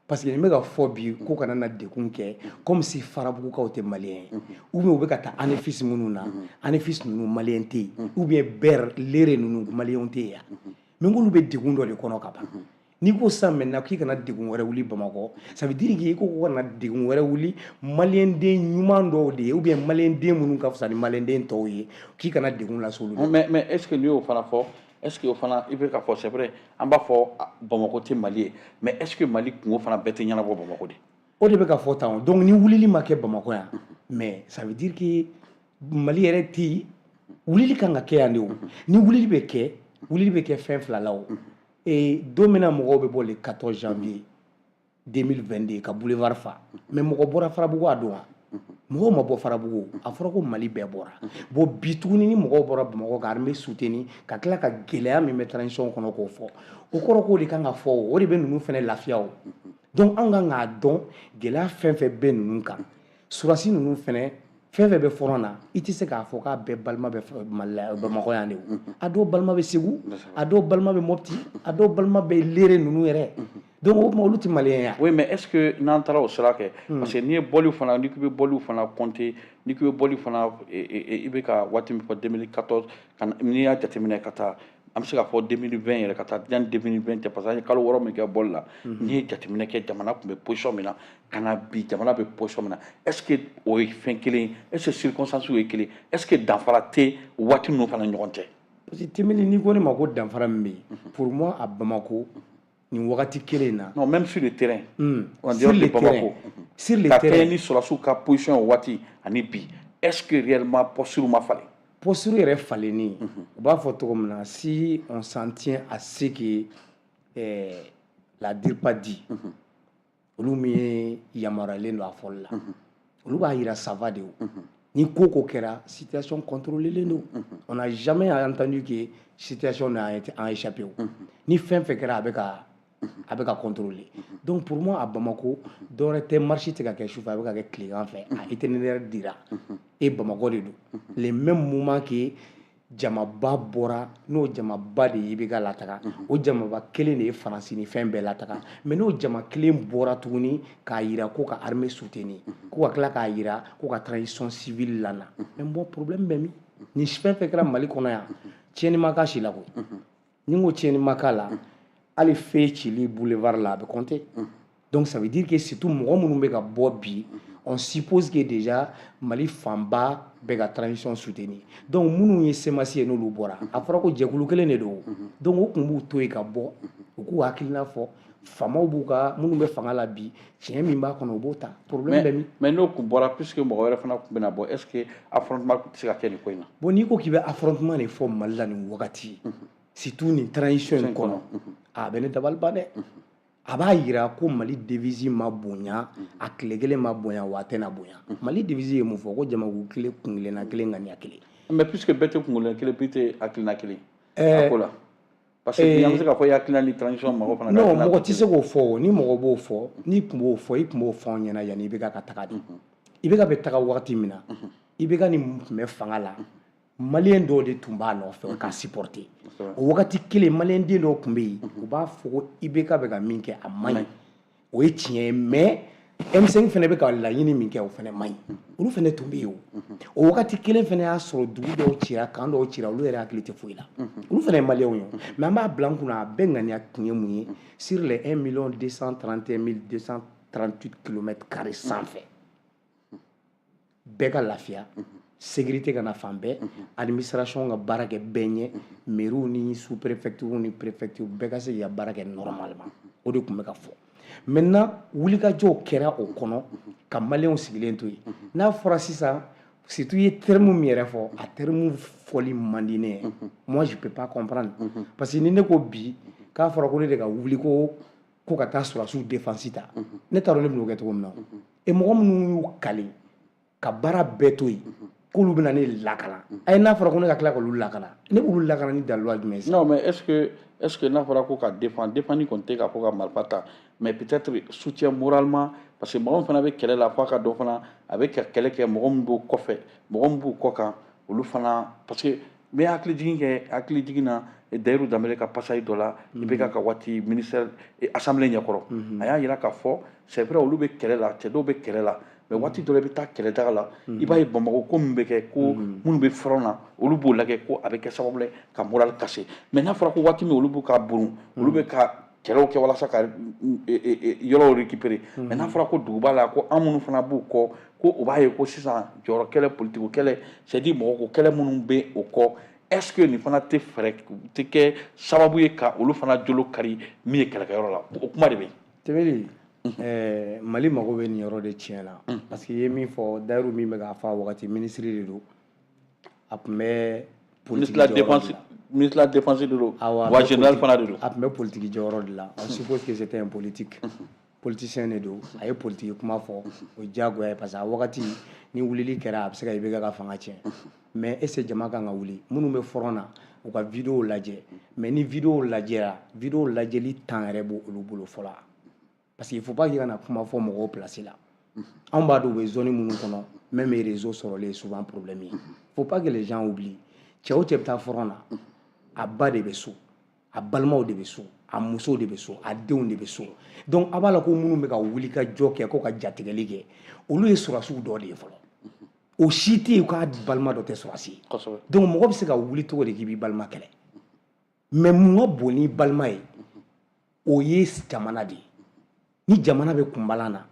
Parce que nin bɛ ka fɔ bi ko kana na degun kɛ, comme si Farabugukaw tɛ maliyɛn ye, ou bien u bɛ ka taa Anefis minnu na, Anefis ninnu maliyɛn tɛ yen, ou bien Ber Lere ninnu maliyɛnw tɛ yen yan. Mais k'olu bɛ degun dɔ de kɔnɔ ka ban. N'i ko sisan maintenant k'i kana degun wɛrɛ wuli Bamakɔ, ça veut dire que i ko ko kana degun wɛrɛ wuli maliyɛnden ɲuman dɔw de ye, ou bien maliyɛnden minnu ka fisa ni maliyɛnden tɔw ye, k'i kana degun lase olu ma. Mais est ce que n'i y'o fana fɔ, est ce que o fana i bɛ ka fɔ, c'est vrai, an b'a fɔ Bamakɔ tɛ Mali ye, mais est ce que Mali kungo fana bɛɛ tɛ ɲɛnabɔ Bamakɔ de? O de bɛ ka fɔ tan o. Donc ni wulili ma kɛ Bamakɔ yan, mais ça veut dire que Mali yɛrɛ tɛ yen. Wulili kan ka kɛ yan de o. Ni wulili bɛ kɛ, wulili bɛ kɛ fɛn fila la o. Et don min na mɔgɔw bɛ bɔ le 14 janvier 2022 ka boulevard fa, mais mɔgɔ bɔra Farabugu a don wa? Mɔgɔw ma bɔ Farabugu, a fɔra ko Mali bɛɛ bɔra. Bon, bi tuguni ni mɔgɔw bɔra Bamakɔ ka armée soutenir, ka tila ka gɛlɛya min bɛ transition kɔnɔ k'o fɔ, o kɔrɔ k'o de kan ka fɔ o, o de bɛ ninnu fana lafiya o. Donc anw kan k'a dɔn gɛlɛya fɛn fɛn bɛ ninnu kan, surasi ninnu fana, fɛn fɛn bɛ front na, i tɛ se k'a fɔ k'a bɛɛ balima bɛ Mali la Bamakɔ yan de o. A dɔw balima bɛ Segu, a dɔw balima bɛ Mopti, a dɔw balima bɛ Lere ninnu yɛrɛ. Donc o tuma olu tɛ maliyɛn ye. Oui, mais est ce que n'an taara o sira kɛ, parce que n'i ye bɔliw fana, n'i k'i bɛ bɔliw fana compter, n'i k'i bɛ bɔli fana, i bɛ ka waati min fɔ 2014 ka na, n'i y'a jateminɛ ka taa, an bɛ se k'a fɔ 2020 yɛrɛ ka taa, yanni 2020 cɛ, parce que an ye kalo 6 min kɛ bɔli la, n'i ye jateminɛ kɛ, jamana tun bɛ position min na ka na bi, jamana bɛ position min na, est ce que o ye fɛn kelen ye? Est ce que circonstances ye kelen? Est ce que danfara tɛ waati ninnu fana ɲɔgɔn cɛ? Parce que Timili, n'i ko ne ma ko danfara min bɛ yen, pour moi, à Bamako nin wagati kelen in na. Non, même sur le terrain. En sur dehors de le terrain. Bamako. Sur le ka terrain. Kɛɲɛ ni sɔrɔdasiw ka position o waati ani bi, est ce que réellement posture ma falen? Posture yɛrɛ falenni, u b'a fɔ cogo min na, si on s'en tient à ce que la DIRPA dit, olu min ye yamaruyalen don a fɔli la, olu b'a yira ça va de o. Ni ko ko kɛra, situation contrôlée don. On n'a jamais entendu que situation n'a été en échappé o. Ni fɛn fɛn kɛra, a bɛ ka contrôler. Donc pour moi, à Bamako, dɔwɛrɛ tɛ, marche tɛ ka kɛ sufɛ, a bɛ ka kɛ tilegan fɛ. A itinéraire dira e Bamakɔ de don. Les mêmes moments que jamaba bɔra, n'o jamaba de ye IBK lataga, o jamaba kelen de ye Faransi ni fɛn bɛɛ lataga. Mais n'o jama kelen bɔra tuguni k'a yira ko ka armée soutenir, ko ka tila k'a yira ko ka transition civile lana. Mais bon, problème bɛ min? Ni fɛn fɛn kɛra Mali kɔnɔ yan, tiɲɛni ma k'a si la koyi. Ni n ko tiɲɛni ma k'a la, hali feu cili boulevard la, a bɛ compter. Donc ça veut dire que surtout mɔgɔ minnu bɛ ka bɔ bi, on suppose que déjà Mali fanba bɛ ka transition soutenir. Donc minnu ye CMAS ye, n'olu bɔra, a fɔra ko jɛkulu kelen de don. Donc o kun b'u to yen ka bɔ, u k'u hakilina fɔ. Faamaw b'u ka minnu bɛ fanga la bi, tiɲɛ min b'a kɔnɔ, u b'o ta. Problème bɛ min? Mais n'o kun bɔra, puisque mɔgɔ wɛrɛ fana kun bɛna bɔ, est ce que affrontement tɛ se ka kɛ nin ko in na? Bon, n'i ko k'i bɛ affrontement de fɔ Mali la nin wagati, surtout nin transition in kɔnɔ, a bɛ ne dabali ban dɛ. A b'a yira ko Mali devise ma bonya, a tile kelen ma bonya, wa a tɛna bonya. Mali devise ye mun fɔ? Ko jamakulu kelen, kun kelenna kelen, ŋaniya kelen. Mais puisque bɛɛ tɛ kunkolo kelen, bɛɛ tɛ hakilina kelen a ko la, parce que bi an bɛ se k'a fɔ i hakilina ni transition mɔgɔ fana ka Non, hakilina mɔgɔ tɛ tɛ se k'o fɔ o. Ni mɔgɔ b'o fɔ, n'i tun b'o fɔ, i tun b'o fɔ anw ɲɛna yanni IBK ka taga de. IBK bɛ taga wagati min na, IBK ni mun tun bɛ fanga la, maliyɛn dɔw de tun b'a nɔfɛ k'a supporter. O wagati kelen, maliyɛn den dɔw tun bɛ yen, u b'a fɔ ko IBK bɛ ka min kɛ, a man ɲi, o ye tiɲɛ ye, mais M5 fana bɛ ka laɲini min kɛ, o fana man ɲi. Olu fana tun bɛ yen o. O wagati kelen fana y'a sɔrɔ dugu dɔw cira, camp dɔw cira, olu yɛrɛ hakili tɛ foyi la. Olu fana ye maliyɛnw ye o. Mais an b'a bila an kunna, a bɛɛ ŋaniya kun ye mun ye? Sur les 1 million 231 238 kilomètres carrés sanfɛ, bɛɛ ka lafiya, sécurité ka na fan bɛɛ, administration ka baara kɛ bɛɛ ɲɛ, mairies ni sous préfecture ni préfecture bɛɛ ka se k'i ka baara kɛ normalement. O de tun bɛ ka fɔ. Maintenant, wulikajɔw kɛra o kɔnɔ ka maliyɛnw sigilen to yen. N'a fɔra sisan, surtout i ye terme min yɛrɛ fɔ, a terme fɔli man di ne ye. Moi, je peux pas comprendre, parce que ni ne ko bi k'a fɔra ko ne de ka wuli ko ka taa sɔrɔdasiw défense ta, ne t'a dɔn ne bɛn'o kɛ cogo min na. E mɔgɔ minnu y'u kale ka baara bɛɛ to yen k'olu bɛna ne lakana, ayi, n'a fɔra ko ne ka tila k'olu lakana, ne b'olu lakana ni daliluya jumɛn ye sisan? Non, mais est-ce que n'a fɔra ko ka défendre, défendre kɔni tɛ k'a fɔ ka marifa ta, mais peut-être soutien moralement, parce que mɔgɔ min fana bɛ kɛlɛ la, f'a ka dɔn fana a bɛ ka kɛlɛ kɛ, mɔgɔ min b'o kɔfɛ, mɔgɔ min b'u kɔ kan, olu fana. Parce que n bɛ hakili jigin kɛ, hakili jigin na Dayiru Danbele ka passage dɔ la, IBK ka waati, ministère assemblée ɲɛkɔrɔ, a y'a jira k'a fɔ c'est vrai, olu bɛ kɛlɛ la, cɛ dɔw bɛ kɛlɛ la, mais waati dɔ la, i bɛ taa kɛlɛdaga la, i b'a ye Bamakɔ ko min bɛ kɛ, ko minnu bɛ front na, olu b'o lajɛ ko a bɛ kɛ sababu ye ka moral casser. Mais n'a fɔra ko waati min olu b'u ka burun, olu bɛ ka Kɛlɛw kɛ walasa ka yɔrɔw récupérer. Mais n'a fɔra ko duguba la, ko an minnu fana b'u kɔ, ko u b'a ye ko sisan jɔyɔrɔ kɛlɛ, politique kɛlɛ, c'est à dire mɔgɔko kɛlɛ minnu bɛ o kɔ, est ce que nin fana tɛ fɛɛrɛ tɛ kɛ sababu ye ka olu fana jolo kari min ye kɛlɛkɛyɔrɔ la? O kuma de bɛ yen. Tebeli, Mali mago bɛ nin yɔrɔ de tiɲɛ na, parce que i ye min fɔ, Dayiru min bɛ k'a fɔ a wagati, ministre de don, a tun bɛ ministre de la défense, ministre de la défense de don wa général fana de don. A tun bɛ politique jɔyɔrɔ de la. On suppose que c'était un politique, politicien de don. A ye politique kuma fɔ, o ye diyagoya ye, parce que a wagati ni wulili kɛra, a bɛ se ka IBK ka fanga tiɲɛ. Mais est ce que jama kan ka wuli? Minnu bɛ front na, u ka vidéo lajɛ. Mais ni vidéo lajɛra, vidéo lajɛli temps yɛrɛ b'o olu bolo fɔlɔ, parce que il faut pas k'i ka na kuma fɔ mɔgɔw place la. Anw b'a dɔn u bɛ zone minnu kɔnɔ, même réseau sɔrɔlen ye souvent problème ye. Faut pas que les gens oublient, cɛ o cɛ bɛ taa front na, a ba de bɛ so, a balimaw de bɛ so, a musow de bɛ so, a denw de bɛ so. Donc a b'a la ko minnu bɛ ka wuli ka jɔ kɛ, ko ka jatigɛli kɛ, olu ye sɔrɔdasiw dɔ de ye fɔlɔ. O si tɛ yen k'a balima dɔ tɛ sɔrɔdasi ye. Donc mɔgɔ bɛ se ka wuli cogo di k'i b'i balima kɛlɛ? Mais mun ka bon n'i balima ye? O ye jamana de ye. Ni jamana bɛ kunbalan na,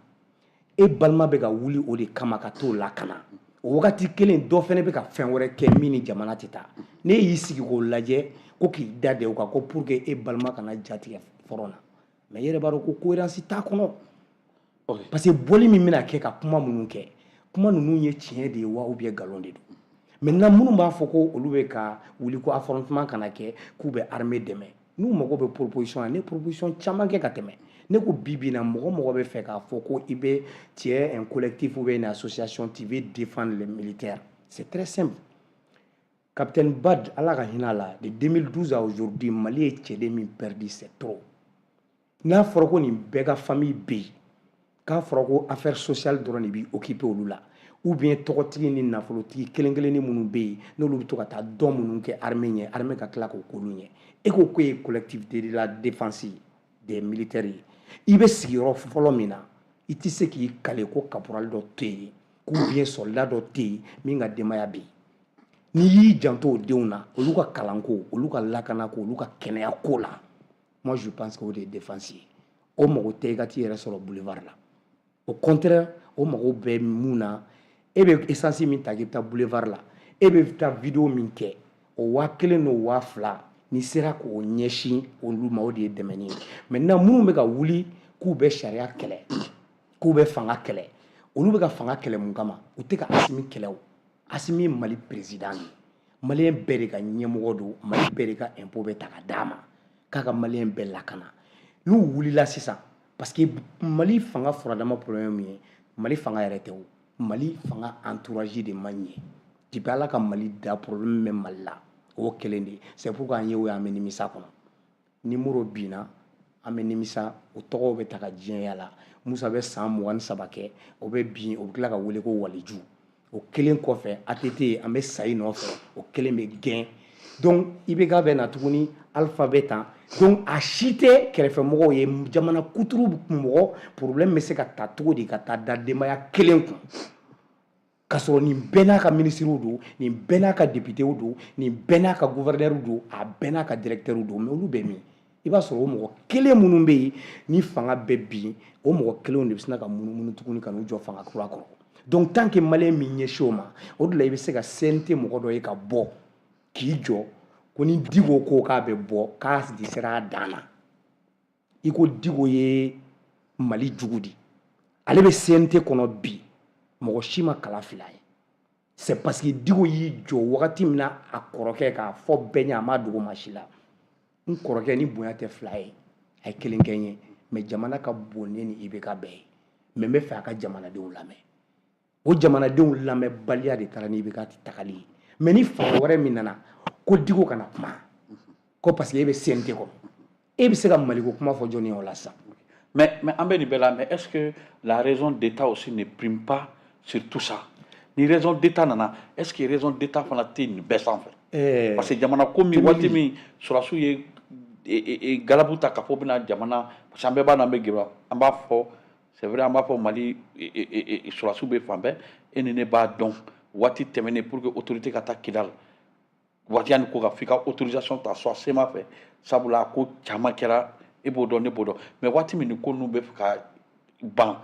e balima bɛ ka wuli o de kama ka t'o lakana. O wagati kelen, dɔ fana bɛ ka fɛn wɛrɛ kɛ min ni jamana tɛ taa. Ne y'i sigi k'o lajɛ ko k'i da de o kan ko pour que e balima kana jatigɛ front na, mais i yɛrɛ b'a dɔn ko cohérence t'a kɔnɔ, parce que bɔli min bɛna kɛ ka kuma minnu kɛ, kuma ninnu ye tiɲɛ de ye wa ou bien nkalon de don? Maintenant, minnu b'a fɔ ko olu bɛ ka wuli ko affrontement kana kɛ, k'u bɛ armée dɛmɛ, n'u mago bɛ proposition na, ne proposition caman kɛ ka tɛmɛ. Ne ko bi bi in na, mɔgɔ mɔgɔ bɛ fɛ k'a fɔ ko i bɛ, tu es un collectif ou bien une association, tu veux défendre les militaires, c'est très simple. Capitaine Bad, Ala ka hinɛ a la, de 2012 à aujourd'hui, Mali ye cɛden min perdu, c'est trop. N'a fɔra ko nin bɛɛ ka famille bɛ yen, k'a fɔra ko affaire sociale dɔrɔn de b'i occuper olu la, ou bien tɔgɔtigi ni nafolotigi kelen kelenni minnu bɛ yen, n'olu bɛ to ka taa dɔn minnu kɛ armée ɲɛ, armée ka tila k'o k'olu ɲɛ, e ko k'e ye collectivité de la défense des militaires ye, i bɛ sigiyɔrɔ fɔlɔ min na, i tɛ se k'i kale ko caporal dɔ tɛ yen, k'u bien soldat dɔ tɛ yen min ka denbaya bɛ yen. N'i y'i janto o denw na, olu ka kalanko, olu ka lakanako, olu ka kɛnɛyako la, moi je pense que o de ye défense ye. O mago tɛ i ka t'i yɛrɛ sɔrɔ boulevard la. Au contraire, o mago bɛ mun na? E bɛ essence min ta k'i bɛ taa boulevard la, e bɛ taa vidéo min kɛ, o 1000 n'o 2000, n'i sera k'o ɲɛsin olu ma, o de ye dɛmɛni ye. Maintenant, minnu bɛ ka wuli k'u bɛ sariya kɛlɛ, k'u bɛ fanga kɛlɛ, olu bɛ ka fanga kɛlɛ mun kama? U tɛ ka Asimi kɛlɛ. O Asimi ye Mali président de ye, malien bɛɛ de ka ɲɛmɔgɔ don, Mali bɛɛ de ka impôt bɛ ta ka d'a ma k'a ka malien bɛɛ lakana. N'u wulila sisan, parce que Mali fanga furadama problème min ye, Mali fanga yɛrɛ tɛ o, Mali fanga entourage de man ɲɛ. Depuis Ala ka Mali da, problème bɛ Mali la, o kelen de ye. C'est pourquoi an ye o ye, an bɛ nimisa kɔnɔ. Ni Moro binna, an bɛ nimisa, o tɔgɔw bɛ ta ka diɲɛ yala. Musa bɛ san 23 kɛ, o bɛ bin, o bɛ tila ka wele ko waliju. O kelen kɔfɛ, ATT, an bɛ sa i nɔfɛ, o kelen bɛ gɛn. Donc IBK bɛ na tuguni, Alpha bɛ tan. Donc a si tɛ kɛrɛfɛmɔgɔw ye. Jamana kuturu mɔgɔ, problème bɛ se ka ta cogo di ka taa da denbaya kelen kun, k'a sɔrɔ nin bɛɛ n'a ka minisiriw don, nin bɛɛ n'a ka députéw don, nin bɛɛ n'a ka gouverneur don, a bɛɛ n'a ka directeur don? Mais olu bɛ min? I b'a sɔrɔ o mɔgɔ kelen minnu bɛ yen ni fanga bɛ bin, o mɔgɔ kelenw de bɛ sin ka munumunu tuguni ka n'u jɔ fanga kura kɔrɔ. Donc tant que malien min ɲɛsin o ma, o de la i bɛ se ka CNT mɔgɔ dɔ ye ka bɔ k'i jɔ ko ni Diko ko k'a bɛ bɔ, k'a de sera a dan na. I ko Diko ye Mali jugu di, ale bɛ CNT kɔnɔ bi, mɔgɔ si ma kala fili a ye. C'est parce que Diko y'i jɔ wagati min na, a kɔrɔkɛ k'a fɔ bɛɛ ɲɛ, a ma dogo maa si la: n kɔrɔkɛ ni bonya tɛ fila ye, a ye kelen kɛ n ye, mais jamana ka bon ne ni IBK bɛɛ ye, mais n bɛ fɛ a ka jamanadenw lamɛn. O jamanadenw lamɛnbaliya de taara ni IBK tagali ye. Mais ni fanga wɛrɛ min nana ko Diko kana kuma ko parce que e bɛ CNT kɔnɔ, e bɛ se ka Maliko kuma fɔ jɔnni ye o la sisan? Mais an bɛ nin bɛɛ la, mais est-ce que la raison d'État aussi ne prime pas sur tout ça? Ni raison d'État nana, est-ce que raison d'État fana tɛ nin bɛɛ sanfɛ? Parce que jamana ko min, waati min sɔrɔdasiw ye galabu ta k'a fɔ bɛna jamana, parce que an bɛɛ b'a dɔn, an bɛ gɛrɛ, an b'a fɔ, c'est vrai, an b'a fɔ Mali sɔrɔdasiw bɛ fan bɛɛ. E ni ne b'a dɔn, waati tɛmɛnen, pour que autorité ka taa Kidali, waati yanni ko ka f'i ka autorisation ta soit CMA fɛ, sabula ko caman kɛra. E b'o dɔn, ne b'o dɔn. Mais waati min ni ko ninnu bɛ fɛ ka ban,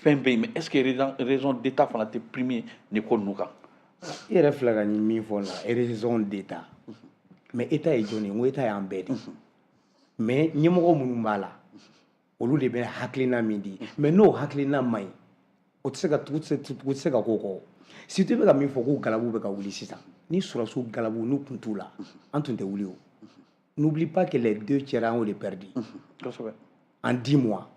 fɛn bɛ yen, mais est ce que raison d'état fana tɛ primer nin ko ninnu kan? I yɛrɛ filɛ ka min fɔ la, raison d'état, mais état ye jɔn ye? N ko état y'an bɛɛ de, mais ɲɛmɔgɔ minnu b'a la, olu de bɛ hakilina min di, mais n'o hakilina man ɲi, o tɛ se ka tugu, tɛ se ka k'o kɔ. Surtout i bɛ ka min fɔ ko galabu bɛ ka wuli sisan, ni sɔrɔdasiw galabu n'u kun t'u la, an tun tɛ wuli. O n'oublie pas que les deux tiers, an y'o de perdu en 10 mois.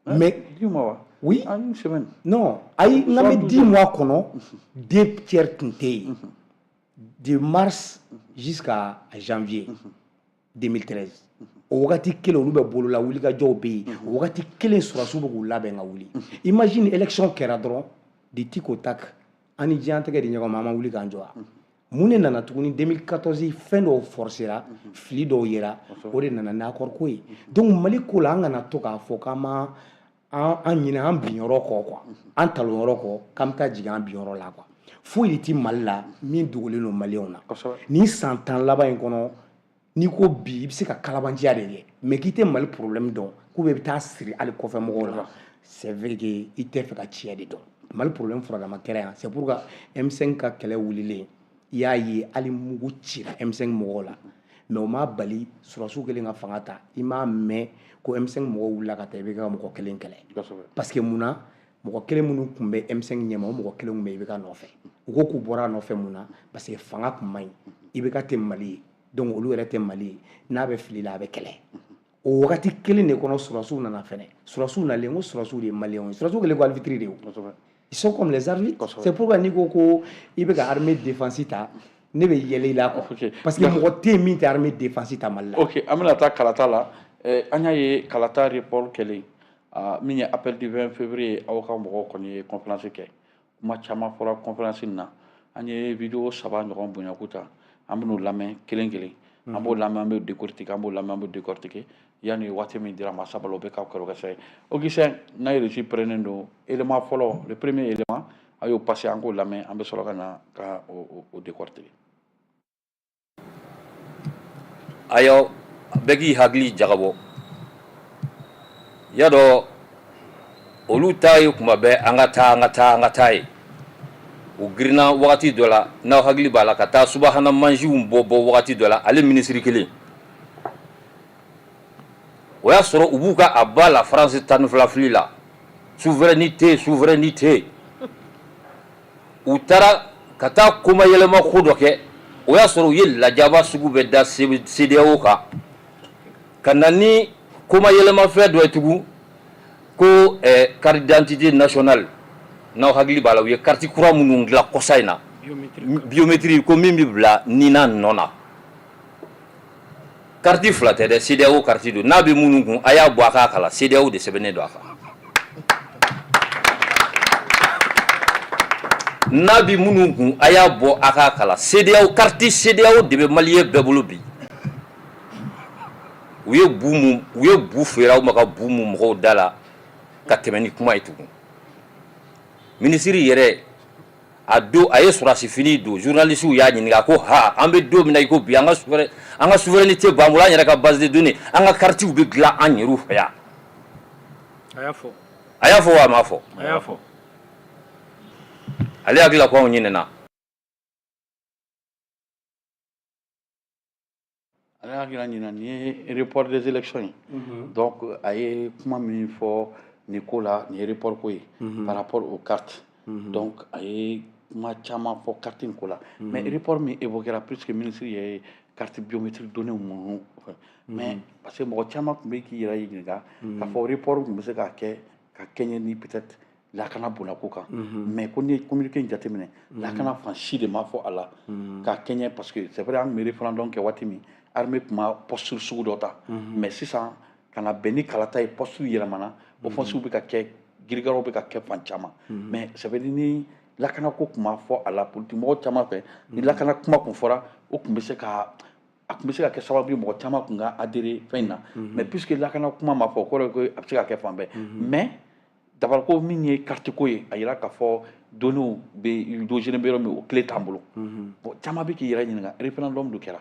Mais 10 mois wa? Oui. En une semaine. Non, ayi, n ka bɛ 10 mois kɔnɔ, deux tiers tun tɛ yen, de mars jusqu'à janvier 2013. O wagati kelen, olu bɛ bolola wulikajɔw bɛ yen. O wagati kelen, sɔrɔdasiw bɛ k'u labɛn ka wuli. Imagine, élection kɛra dɔrɔn, de tic au tac, an ni diɲɛ tɛgɛ di ɲɔgɔn ma, an ma wuli k'an jɔ wa? Mun de nana tuguni 2014? Fɛn dɔw forcera, fili dɔw yera, o de nana ni accord ko ye. Donc Mali ko la, an kana to k'a fɔ k'an ma an ɲinɛ an binyɔrɔ kɔ quoi, an talonyɔrɔ kɔ, k'an bɛ taa jigin an binyɔrɔ la quoi. Foyi de ti Mali la min dogolen don maliyɛnw na. Nin san 10 laban in kɔnɔ, n'i ko bi, i bɛ se ka kalabanciya de kɛ, mais k'i tɛ Mali problème dɔn, k'u bɛ taa siri hali kɔfɛ mɔgɔw la, c'est vrai que i tɛ fɛ ka tiɲɛ de dɔn. Mali problème furadama kɛra yan. C'est pourquoi M5 ka kɛlɛ wulilen, i y'a ye hali mugu cira M5 mɔgɔw la, mais o m'a bali sɔrɔdasiw kɛlen ka fanga ta. I m'a mɛn ko M5 mɔgɔw wulila ka taa i bɛ ka mɔgɔ kelen kɛlɛ, parce que mun na? Mɔgɔ kelen minnu tun bɛ M5 ɲɛma, o mɔgɔ kelen tun bɛ IBK nɔfɛ. U ko k'u bɔra a nɔfɛ mun na? Parce que fanga tun man ɲi, IBK tɛ Mali ye, donc olu yɛrɛ tɛ Mali ye, n'a bɛ fili la, a bɛ kɛlɛ. O wagati kelen de kɔnɔ, sɔrɔdasiw nana fɛnɛ. Sɔrɔdasiw nalen, ko sɔrɔdasiw de ye maliyɛnw ye, sɔrɔdasiw kɛlen ko arbitre de ye. Ils sont comme les arbitres. C'est pourquoi n'i ko ko i bɛ ka armée défense ta, ne bɛ yɛlɛ i la quoi, parce que mɔgɔ tɛ yen min tɛ armée défense ta Mali la. Ok, an bɛna taa kalata la. An y'a ye kalata report kɛlen, min ye appel du 20 février, aw ka mɔgɔw kɔni ye conférence kɛ, kuma caman fɔra conférence in na. An ye vidéo saba ɲɔgɔn bonyaku ta, an bɛn'o lamɛn kelen kelen, an b'o lamɛn, an b'o décortiquer, an b'o lamɛn, an b'o décortiquer. Yanni waati min dira ma saba la, o bɛ k'aw kɛrɛfɛ ye. Augustin n'a ye reçu pɛrɛnnen don. Élément fɔlɔ, le premier élément, a y'o passé, an k'o lamɛn, an bɛ sɔrɔ ka na ka o décortiquer. A y'aw bɛɛ k'i hakili jagabɔ. Y'a dɔn, olu ta ye kuma bɛɛ an ka taa, an ka taa, an ka taa ye. U girinna wagati dɔ la, n'aw hakili b'a la, ka taa subahana mansinw bɔ bɔ wagati dɔ la. Ale minisiri kelen, o y'a sɔrɔ u b'u ka a ba la France 12 fili la, souveraineté, souveraineté. U taara ka taa koma yɛlɛma ko dɔ kɛ. O y'a sɔrɔ u ye lajaba sugu bɛɛ da CEDEAO kan, ka na ni koma yɛlɛmafɛn dɔ ye tugun ko carte d'identité nationale. N'aw hakili b'a la, u ye carte kura minnu dilan kɔsa in na, biométrie, ko min bɛ bila nina nɔ na. Carte fila tɛ dɛ, CEDEAO carte don. N'a bɛ minnu kun, a y'a bɔ a k'a kalan, CEDEAO de sɛbɛnnen don a kan. N'a bɛ minnu kun, a y'a bɔ a k'a kalan, CEDEAO carte, CEDEAO de bɛ maliyɛn bɛɛ bolo bi. U ye bu mun, u ye bu feere aw ma, ka bu mun mɔgɔw da la ka tɛmɛ ni kuma ye tugun. Minisiri yɛrɛ, a don a ye sɔrɔdasi fini don, journaliste y'a ɲininka ko ha, an bɛ don min na i ko bi, an ka souveraineté b'an bolo, an yɛrɛ ka base de données, an ka cartes bɛ dilan an yɛrɛw fɛ yan. A y'a fɔ. A y'a fɔ wa a m'a fɔ? A y'a fɔ. Ale hakili la ko anw ɲinɛna. Ale hakili la ɲinan, nin ye report des élections ye. Donc a ye kuma min fɔ nin ko la, nin ye report ko ye par rapport aux cartes. Donc a ye kuma caman fɔ carte in ko la, mais report min évoquera, puisque ministre ye carte biométrique données minnu, mais parce que mɔgɔ caman tun bɛ k'i yɛrɛ ɲininka k'a fɔ report tun bɛ se ka kɛ ka kɛɲɛ ni peut-être lakana bonnako kan, mais ko n'i ye communiqué in jateminɛ, lakana fan si de ma fɔ a la ka kɛɲɛ, parce que c'est vrai, an tun bɛ référendum kɛ waati min, armée tun ma posture sugu dɔ ta, mais sisan ka na bɛn ni kalata ye, posture yɛlɛmana, offensive bɛ ka kɛ, girigaraw bɛ ka kɛ fan caman. Mais ça veut dire ni lakana ko tun ma fɔ a la politique mɔgɔw caman fɛ, ni lakana kuma tun fɔra, o tun bɛ se ka, a tun bɛ se ka kɛ sababu ye mɔgɔ caman tun ka adhérer fɛn in na. Mais puisque lakana kuma ma fɔ, o kɔrɔ ye ko a bɛ se ka kɛ fan bɛɛ. Mais dabarako min ye carte ko ye, a yira k'a fɔ données bɛ dossier bɛ yɔrɔ min, o clé t'an bolo. Bon, caman bɛ k'i yɛrɛ ɲininka, référendum dun kɛra.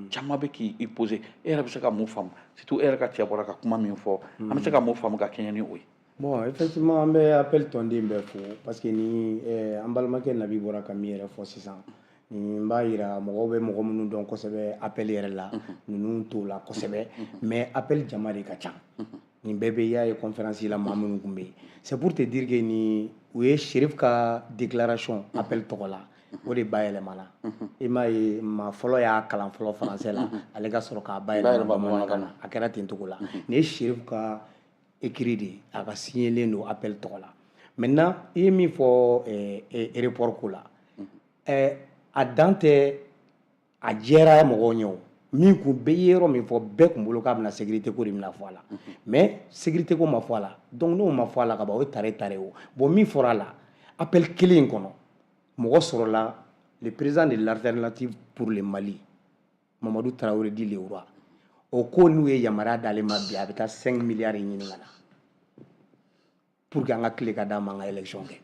Caman bɛ k'i poser, e yɛrɛ bɛ se ka mun faamu? Surtout e yɛrɛ ka cɛ bɔra ka kuma min fɔ, an bɛ se ka mun faamu ka kɛɲɛ ni o ye? Bon, effectivement, an bɛ APEL tɔnden bɛɛ fo, parce que ni an balimakɛ Nabi bɔra ka min yɛrɛ fɔ sisan, nin b'a yira mɔgɔw bɛ mɔgɔ minnu dɔn kosɛbɛ APEL yɛrɛ la, ninnu t'o la kosɛbɛ. Mais APEL jama de ka ca, nin bɛɛ bɛ y'a ye conférence la, maa minnu tun bɛ yen. C'est pour te dire que ni u ye Chérif ka déclaration APEL tɔgɔ la, o de bayɛlɛmana. I m'a ye, maa fɔlɔ y'a kalan fɔlɔ français la, ale ka sɔrɔ k'a bayɛlɛma bamanankan na. A kɛra ten cogo la. Nin ye Chérif ka écrit de ye, a ka signélen don APEL tɔgɔ la. Maintenant, i ye min fɔ report ko la, a dan tɛ a jɛra mɔgɔw ɲɛ. O min kun bɛɛ ye yɔrɔ min fɔ, bɛɛ kun bolo k'a bɛna sécurité ko de bɛna fɔ a la, mais sécurité ko ma fɔ a la. Donc n'o ma fɔ a la ka ban, o ye tare tare. O bon, min fɔra a la appel kelen in kɔnɔ, mɔgɔ sɔrɔla, le président de l'Alternative pour le Mali, Mamadou Traoré dit le roi, o ko n'u ye yamaruya d'ale ma bi, a bɛ taa 5 milliards ɲini ka na pour que an ka tile ka d'a ma, an ka élection kɛ.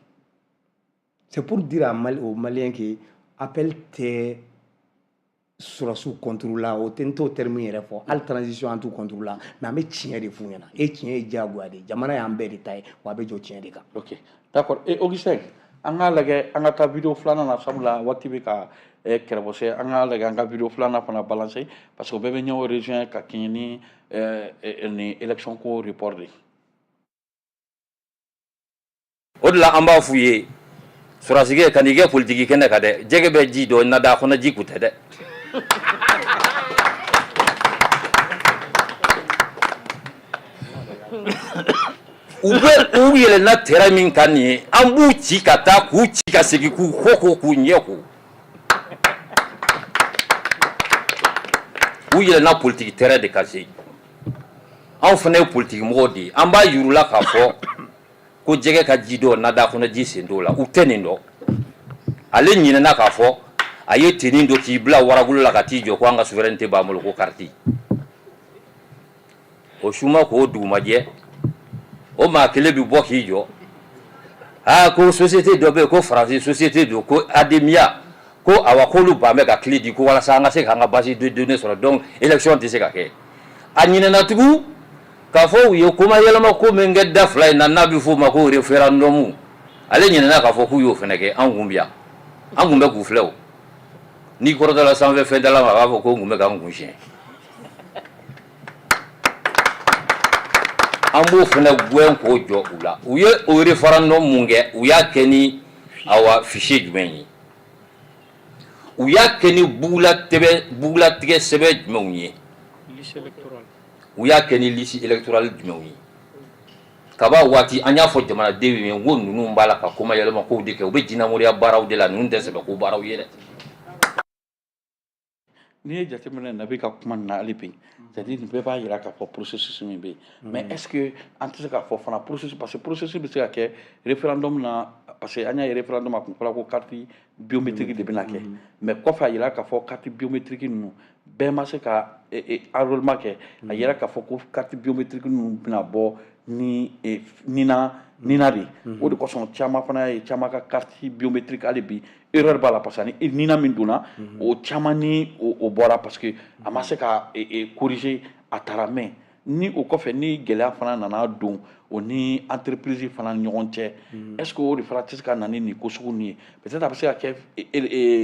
C'est pour dire à Mali, aux Maliens que appel tɛ sɔrɔsiw contre la, o tɛ, n t'o terme yɛrɛ fɔ hali, transition an t'u contre la, mais an bɛ tiɲɛ de f'u ɲɛna. E tiɲɛ ye diyagoya de ye, jamana y'an bɛɛ de ta ye, wa a bɛ jɔ tiɲɛ de kan. Ok, d'accord. Et Augustin, an k'a lajɛ, an ka taa vidéo filanan na, sabula waati bɛ ka kɛrɛbɔsɛ. An k'a lajɛ, an ka vidéo filanan fana balancer, parce que o bɛɛ bɛ ɲɔgɔn rejoint ka kɛɲɛ ni ni élection ko report de ye. O de la an b'a f'u ye, sɔrɔdasikɛ, ka n'i kɛ politiki kɛnɛ kan dɛ, jɛgɛ bɛ ji dɔn, nada kɔnɔ ji kun tɛ dɛ. U bɛ u yɛlɛnna terrain min kan nin ye, an b'u ci ka taa, k'u ci ka segin, k'u kɔ ko, k'u ɲɛ ko. U yɛlɛnna politiki terrain de kan se, anw fana ye politiki mɔgɔw de ye, an b'a yir'u la k'a fɔ ko jɛgɛ ka ji dɔn, nada kɔnɔ ji sen t'o la. U tɛ nin dɔn. Ale ɲinɛna k'a fɔ a ye tenue don k'i bila waragolo la ka t'i jɔ ko an ka souveraineté b'an bolo, ko carte o suma k'o dugumajɛ, o maa kelen bɛ bɔ k'i jɔ, aa, ko société dɔ bɛ yen, ko faransi société don, ko ADEMIA, ko awa k'olu ban bɛ ka clé di ko walasa an ka se k'an ka base de données sɔrɔ, donc élection tɛ se ka kɛ. A ɲinɛna tugun k'a fɔ u ye kuma yɛlɛma ko min kɛ da fila in na, n'a bɛ f'o ma ko référendum. Ale ɲinɛna k'a fɔ k'u y'o fana kɛ. An kun bi yan, an kun bɛ k'u filɛ. O n'i kɔrɔtɔla sanfɛ fɛn dala ma, a b'a fɔ ko n kun bɛ k'an kun siɲɛ. An b'o fana gɛn k'o jɔ u la. U ye o référendum mun kɛ, u y'a kɛ ni awa fichier jumɛn ye? U y'a kɛ ni bugulatigɛ sɛbɛn jumɛnw ye? U y'a kɛ ni liste électorale jumɛnw ye? Kaba waati an y'a fɔ jamanadenw ye ko ninnu b'a la ka kuma yɛlɛma kow de kɛ, u bɛ jinɛmoriya baaraw de la, ninnu tɛ sɛbɛ ko baaraw ye dɛ. N'i ye jateminɛ Nabi ka kuma nin na hali bi, c'est à dire nin bɛɛ b'a yira k'a fɔ processus min bɛ yen. Mais est ce que an tɛ se k'a fɔ fana processus, parce que processus bɛ se ka kɛ référendum na, parce que an y'a ye référendum a kun fɔra ko carte biométrique de bɛna kɛ, mais kɔfɛ a yira k'a fɔ carte biométrique ninnu bɛɛ ma se ka enrôlement kɛ. A yira k'a fɔ ko carte biométrique ninnu bɛna bɔ ni nina de. O de kosɔn caman fana ye caman ka carte biométrique hali bi erreur b'a la, parce que ni nina min donna, o caman ni o bɔra, parce que a ma se ka corriger, a taara. Mais ni o kɔfɛ ni gɛlɛya fana nana don o ni entreprise fana ni ɲɔgɔn cɛ, est ce que o de fana tɛ se ka na ni nin ko sugu ninnu ye? Peut être a bɛ se ka kɛ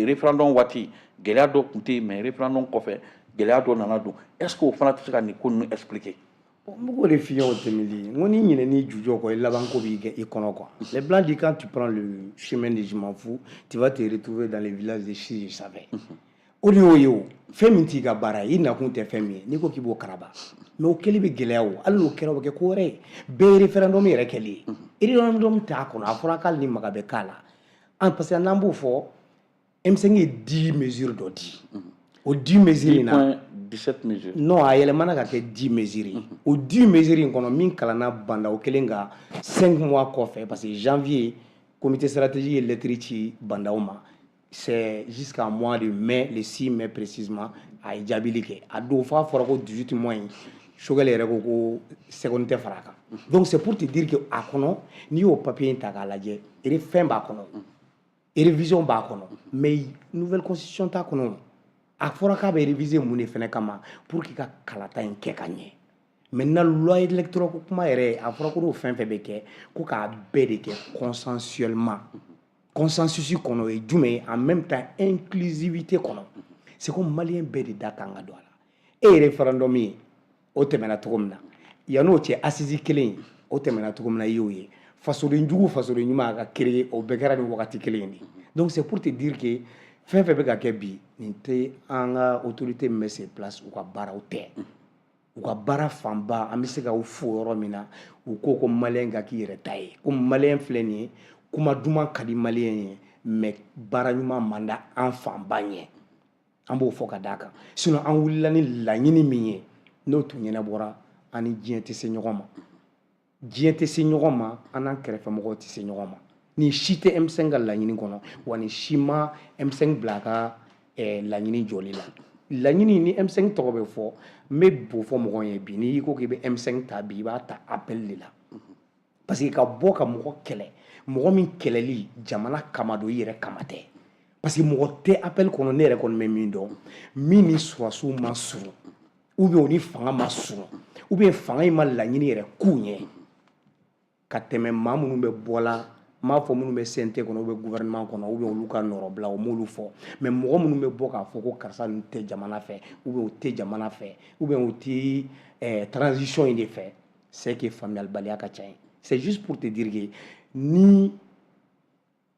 référendum waati gɛlɛya dɔ tun tɛ yen, mais référendum kɔfɛ gɛlɛya dɔ nana don. Est ce que o fana tɛ se ka nin ko ninnu expliquer? N b'o de f'i ye o tɛmɛli, n ko n'i ɲinɛn'i jujɔ kɔ, i laban ko b'i kɛ i kɔnɔ quoi. Les blancs disent, quand tu prends le chemin de je m'en fous, tu vas te retrouver dans les villages de si je savais. O de y'o ye. O fɛn min t'i ka baara ye, i nakun tɛ fɛn min ye, n'i ko k'i b'o karaba, mais o kɛli bɛ gɛlɛya. O hali n'o kɛra, o bɛ kɛ ko wɛrɛ ye. Bɛɛ ye référendum yɛrɛ kɛli ye, référendum t'a kɔnɔ, a fɔra k'ale ni maga bɛ k'a la an, parce que n'an b'o fɔ, M5 ye 10 mesures dɔ di. O 10 mesures in na, 17 mesures. Non, a yɛlɛmana ka kɛ 10 mesures ye. O 10 mesures in kɔnɔ, min kalanna Bandaw kelen kan 5 mois kɔfɛ, parce que janvier comité stratégique ye lettre ci Bandaw ma, c'est jusqu'à mois de mai, le 6 mai précisément, a ye jaabili kɛ. A don f'a fɔra ko 18 mois in, Choguel yɛrɛ ko ko seconde tɛ fara a kan. Donc c'est pour te dire que a kɔnɔ, n'i y'o papier in ta k'a lajɛ, fɛn b'a kɔnɔ, révision b'a kɔnɔ, mais nouvelle constitution t'a kɔnɔ. A fɔra k'a bɛ réviser mun de fɛnɛ kama? Pour que ka kalata in kɛ ka ɲɛ. Maintenant, loi électorale ko kuma yɛrɛ, a fɔra ko n'o fɛn fɛn bɛ kɛ, ko k'a bɛɛ de kɛ consensuellement. Consensus kɔnɔ, o ye jumɛn ye? En même temps, inclusivité kɔnɔ. C'est comme malien bɛɛ de da kan ka don a la. E référendum ye, o tɛmɛna cogo min na, yan'o cɛ, assise kelen, o tɛmɛna cogo min na, i y'o ye. Fasoden jugu, fasoden ɲuman, a ka créer, o bɛɛ kɛra nin wagati kelen in de. Donc c'est pour te dire que fɛn fɛn bɛ ka kɛ bi, nin tɛ an ka autorité min bɛ sur place, u ka baaraw tɛ. U ka baara fanba, an bɛ se ka u fo yɔrɔ min na, u ko ko malien ka k'i yɛrɛ ta ye, ko malien filɛ nin ye, kuma duman ka di malien ye, mais baara ɲuman man di an fanba ɲɛ. An b'o fɔ ka d'a kan. Sinon an wulila ni laɲini min ye, n'o tun ɲɛnabɔra, an ni diɲɛ tɛ se ɲɔgɔn ma, diɲɛ tɛ se ɲɔgɔn ma, an n'an kɛrɛfɛmɔgɔw tɛ se ɲɔgɔn ma. Nin si tɛ M5 ka laɲini kɔnɔ, wa nin si ma M5 bila a ka laɲini jɔli la. Laɲini ni M5 tɔgɔ bɛ fɔ, n bɛ bo fɔ mɔgɔw ye bi, n'i ko k'i bɛ M5 ta bi, i b'a ta appel de la, parce que ka bɔ ka mɔgɔ kɛlɛ, mɔgɔ min kɛlɛli jamana kama don, i yɛrɛ kama tɛ, parce que mɔgɔ tɛ appel kɔnɔ. Ne yɛrɛ kɔni bɛ min dɔn, min ni sɔrɔdasiw ma surun, ou bien o ni fanga ma surun, ou bien fanga in ma laɲini yɛrɛ k'u ɲɛ ka tɛmɛ maa minnu bɛ bɔla, n m'a fɔ minnu bɛ CNT kɔnɔ ou bien gouvernement kɔnɔ ou bien olu ka nɔrɔbila, o m'olu fɔ, mais mɔgɔ minnu bɛ bɔ k'a fɔ ko karisa ninnu tɛ jamana fɛ, ou bien u tɛ jamana fɛ, ou bien u tɛ transition in de fɛ, c'est que faamuyalibaliya ka ca yen. C'est juste pour te dire que ni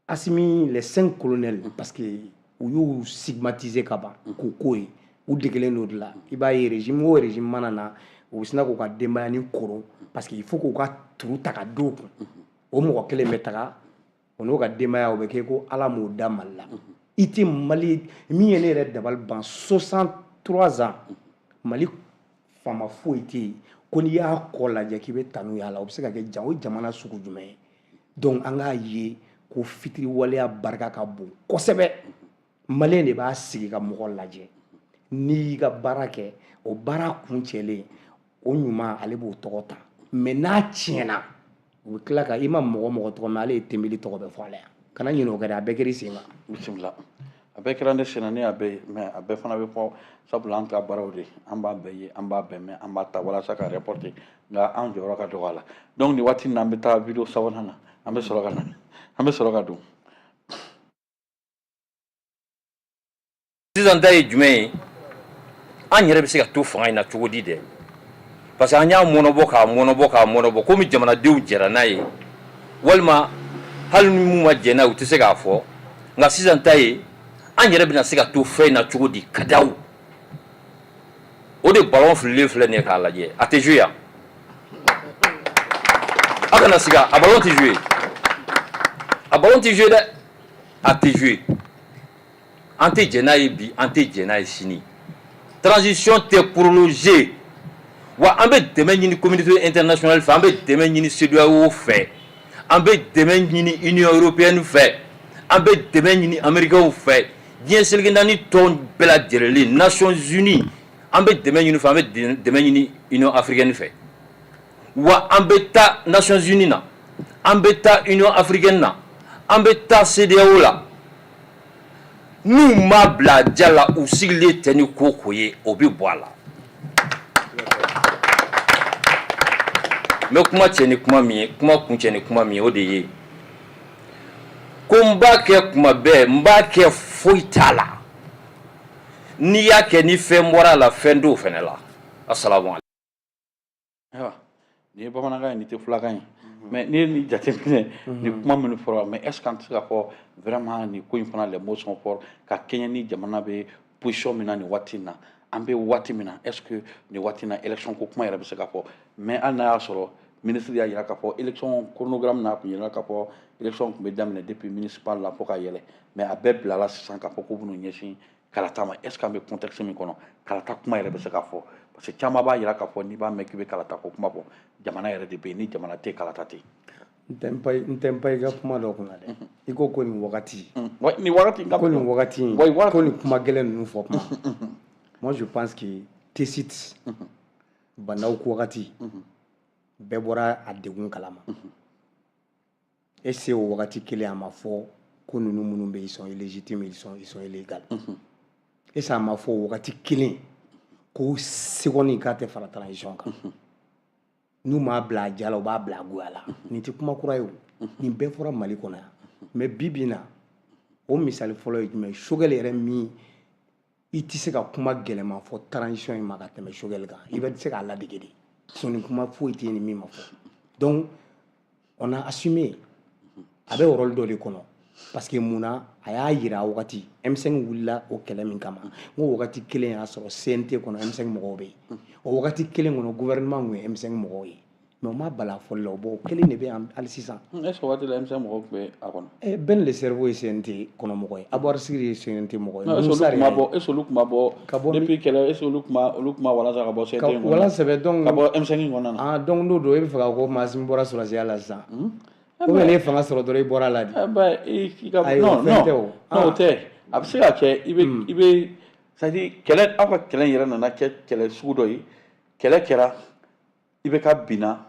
Assimi, les cinq colonels, parce que u y'u stigmatiser ka ban k'u ko ye, u degelen don de la. I b'a ye, régime o régime mana na, u bɛ sina k'u ka denbaya ni koron, parce que il faut k'u ka turu ta ka d'u kun. O mɔgɔ kelen bɛ taga, o n'o ka denbaya, o bɛ kɛ ko Ala m'o da Mali la. I tɛ Mali min ye, ne yɛrɛ dabali ban, 63 ans, Mali faama foyi tɛ yen ko n'i y'a kɔ lajɛ k'i bɛ tanu y'a la. O bɛ se ka kɛ jan, o ye jamana sugu jumɛn ye? Donc an k'a ye ko fitiriwaleya barika ka bon kosɛbɛ. Malien de b'a sigi ka mɔgɔ lajɛ, n'i y'i ka baara kɛ, o baara kuncɛlen, o ɲuman, ale b'o tɔgɔ ta, mais n'a tiɲɛna, u bɛ tila ka i ma mɔgɔ mɔgɔ tɔgɔ mɛn, ale ye Tembeli tɔgɔ bɛ fɔ a la yan. Kana ɲinɛ o kɛ dɛ, a bɛɛ kɛra i sen kan. Bisimila, a bɛɛ kɛra ne sen na, ne y'a bɛɛ ye, mais a bɛɛ fana bɛ fɔ, sabula an ka baaraw de, an b'a bɛɛ ye, an b'a bɛɛ mɛn, an b'a ta walasa ka reporter, nka an jɔyɔrɔ ka dɔgɔ a la. Donc nin waati in na, an bɛ taa vidéo sabanan na, an bɛ sɔrɔ ka na, an bɛ sɔrɔ ka don. Sisan ta ye jumɛn ye? An yɛrɛ bɛ se ka to fanga in na cogo di dɛ? Parce que an y'a mɔnɔbɔ k'a mɔnɔbɔ k'a mɔnɔbɔ, komi jamanadenw jɛra n'a ye, walima hali ni mun ma jɛn n'a ye, u tɛ se k'a fɔ. Nka sisan ta ye, an yɛrɛ bɛna se ka to fɛn in na cogo di? Ka daw o de ballon fililen filɛ nin ye, k'a lajɛ, a tɛ jouer yan. A kana siga, a ballon tɛ jouer, a ballon tɛ jouer dɛ, a tɛ jouer. An tɛ jɛn n'a ye bi, an tɛ jɛn n'a ye sini. Transition tɛ prolonger. Wa an bɛ dɛmɛ ɲini communauté internationale fɛ, an bɛ dɛmɛ ɲini CEDEAO fɛ, an bɛ dɛmɛ ɲini Union européenne fɛ, an bɛ dɛmɛ ɲini Américains fɛ, diɲɛ seleke naani tɔn bɛɛ lajɛlen, Nations Unies, an bɛ dɛmɛ ɲini fɛ, an bɛ dɛmɛ ɲini Union africaine fɛ. Wa an bɛ taa Nations Unies na, an bɛ taa Union africaine na, an bɛ taa CEDEAO la. N'u m'a bila ja la, u sigilen tɛ ni ko ko ye, o bɛ bɔ a la. N bɛ kuma cɛ ni kuma min ye, kuma kuncɛ ni kuma min ye, o de ye ko n b'a kɛ kuma bɛɛ, n b'a kɛ, foyi t'a la. N'i y'a kɛ, ni fɛn bɔra a la, fɛn t'o fɛnɛ la. Asalamu aleykum. Ayiwa, nin ye bamanankan ye, nin tɛ fulakan ye, mais n'i ye nin jateminɛ, nin kuma minnu fɔra, mais est ce que an tɛ se k'a fɔ vraiment nin ko in fana, les mots sont forts, ka kɛɲɛ ni jamana bɛ position min na nin waati in na, an bɛ waati min na, est ce que nin waati in na, élection ko kuma yɛrɛ bɛ se ka fɔ? Mais hali n'a y'a sɔrɔ ministre y'a jira k'a fɔ élection chronogramme n'a tun yira k'a fɔ élection tun bɛ daminɛ depuis municipal la fo ka yɛlɛ, mais a bɛɛ bilala sisan k'a fɔ k'u bɛn'u ɲɛsin kalata ma. Est ce que an bɛ contexte min kɔnɔ, kalata kuma yɛrɛ bɛ se ka fɔ? Parce que caman b'a jira k'a fɔ n'i b'a mɛn k'i bɛ kalata ko kuma fɔ, jamana yɛrɛ de bɛ yen. Ni jamana tɛ, kalata tɛ. N tɛ n pan i ka kuma dɔ kunna dɛ. I ko ko nin wagati, nin wagati, ko nin wagati in, ko nin kuma gɛlɛn ninnu fɔ kuma. Moi, je pense que Tessit Bah N'Daw ko wagati bɛɛ bɔra a degun kalama. Et c'est o wagati kelen, a ma fɔ ko ninnu minnu bɛ, ils sont illégitimes, ils sont illégaux. Est-ce que a ma fɔ o wagati kelen ko seconde k'a tɛ fara transition kan? N'u m'a bila a ja la, u b'a bila a goya la. Nin tɛ kuma kura ye o, nin bɛɛ fɔra Mali kɔnɔ yan. Mais bi bi in na, o misali fɔlɔ ye jumɛn ye? Choguel yɛrɛ min, i tɛ se ka kuma gɛlɛman fɔ transition in ma ka tɛmɛ Choguel kan. I bɛ se k'a ladege de, sɔnni kuma foyi tɛ yen ni min ma fɔ. Donc on a assumé, a bɛ rôle dɔ de kɔnɔ, parce que mun na a y'a yira wagati M5 wulila o kɛlɛ min kama, n ko wagati kelen y'a sɔrɔ CNT kɔnɔ M5 mɔgɔw bɛ yen. O wagati kelen kɔnɔ, gouvernement tun ye M5 mɔgɔw ye, mais o ma bala fɔli la. O bon, o kelen de bɛ yan hali sisan. Est ce que waati la M5 mɔgɔw tun bɛ a kɔnɔ? Ben le cerveau ye CNT kɔnɔ mɔgɔ ye, Aboubacar Siri ye CNT mɔgɔ ye. Non, est ce que olu tun ma bɔ? Est ce que olu tun ma bɔ? Ka bɔ? Depuis kɛlɛ, est ce que olu tun ma walan ka bɔ CNT in kɔnɔ? Walan sɛbɛ, donc ka bɔ M5 in kɔnɔna na. Ah, donc n'o don, e bɛ fɛ ka ko maa min bɔra sɔrɔsiya la sisan, ou bien ne ye fanga sɔrɔ dɔrɔn, i bɔra la de? Eh ben, i ka Ayi, non o fɛn non tɛ o. Non, o tɛ. A bɛ se ka kɛ i bɛ c'est à dire kɛlɛ, aw ka kɛlɛ in yɛrɛ nana kɛ kɛlɛ sugu dɔ ye. Kɛlɛ kɛra, IBK binna,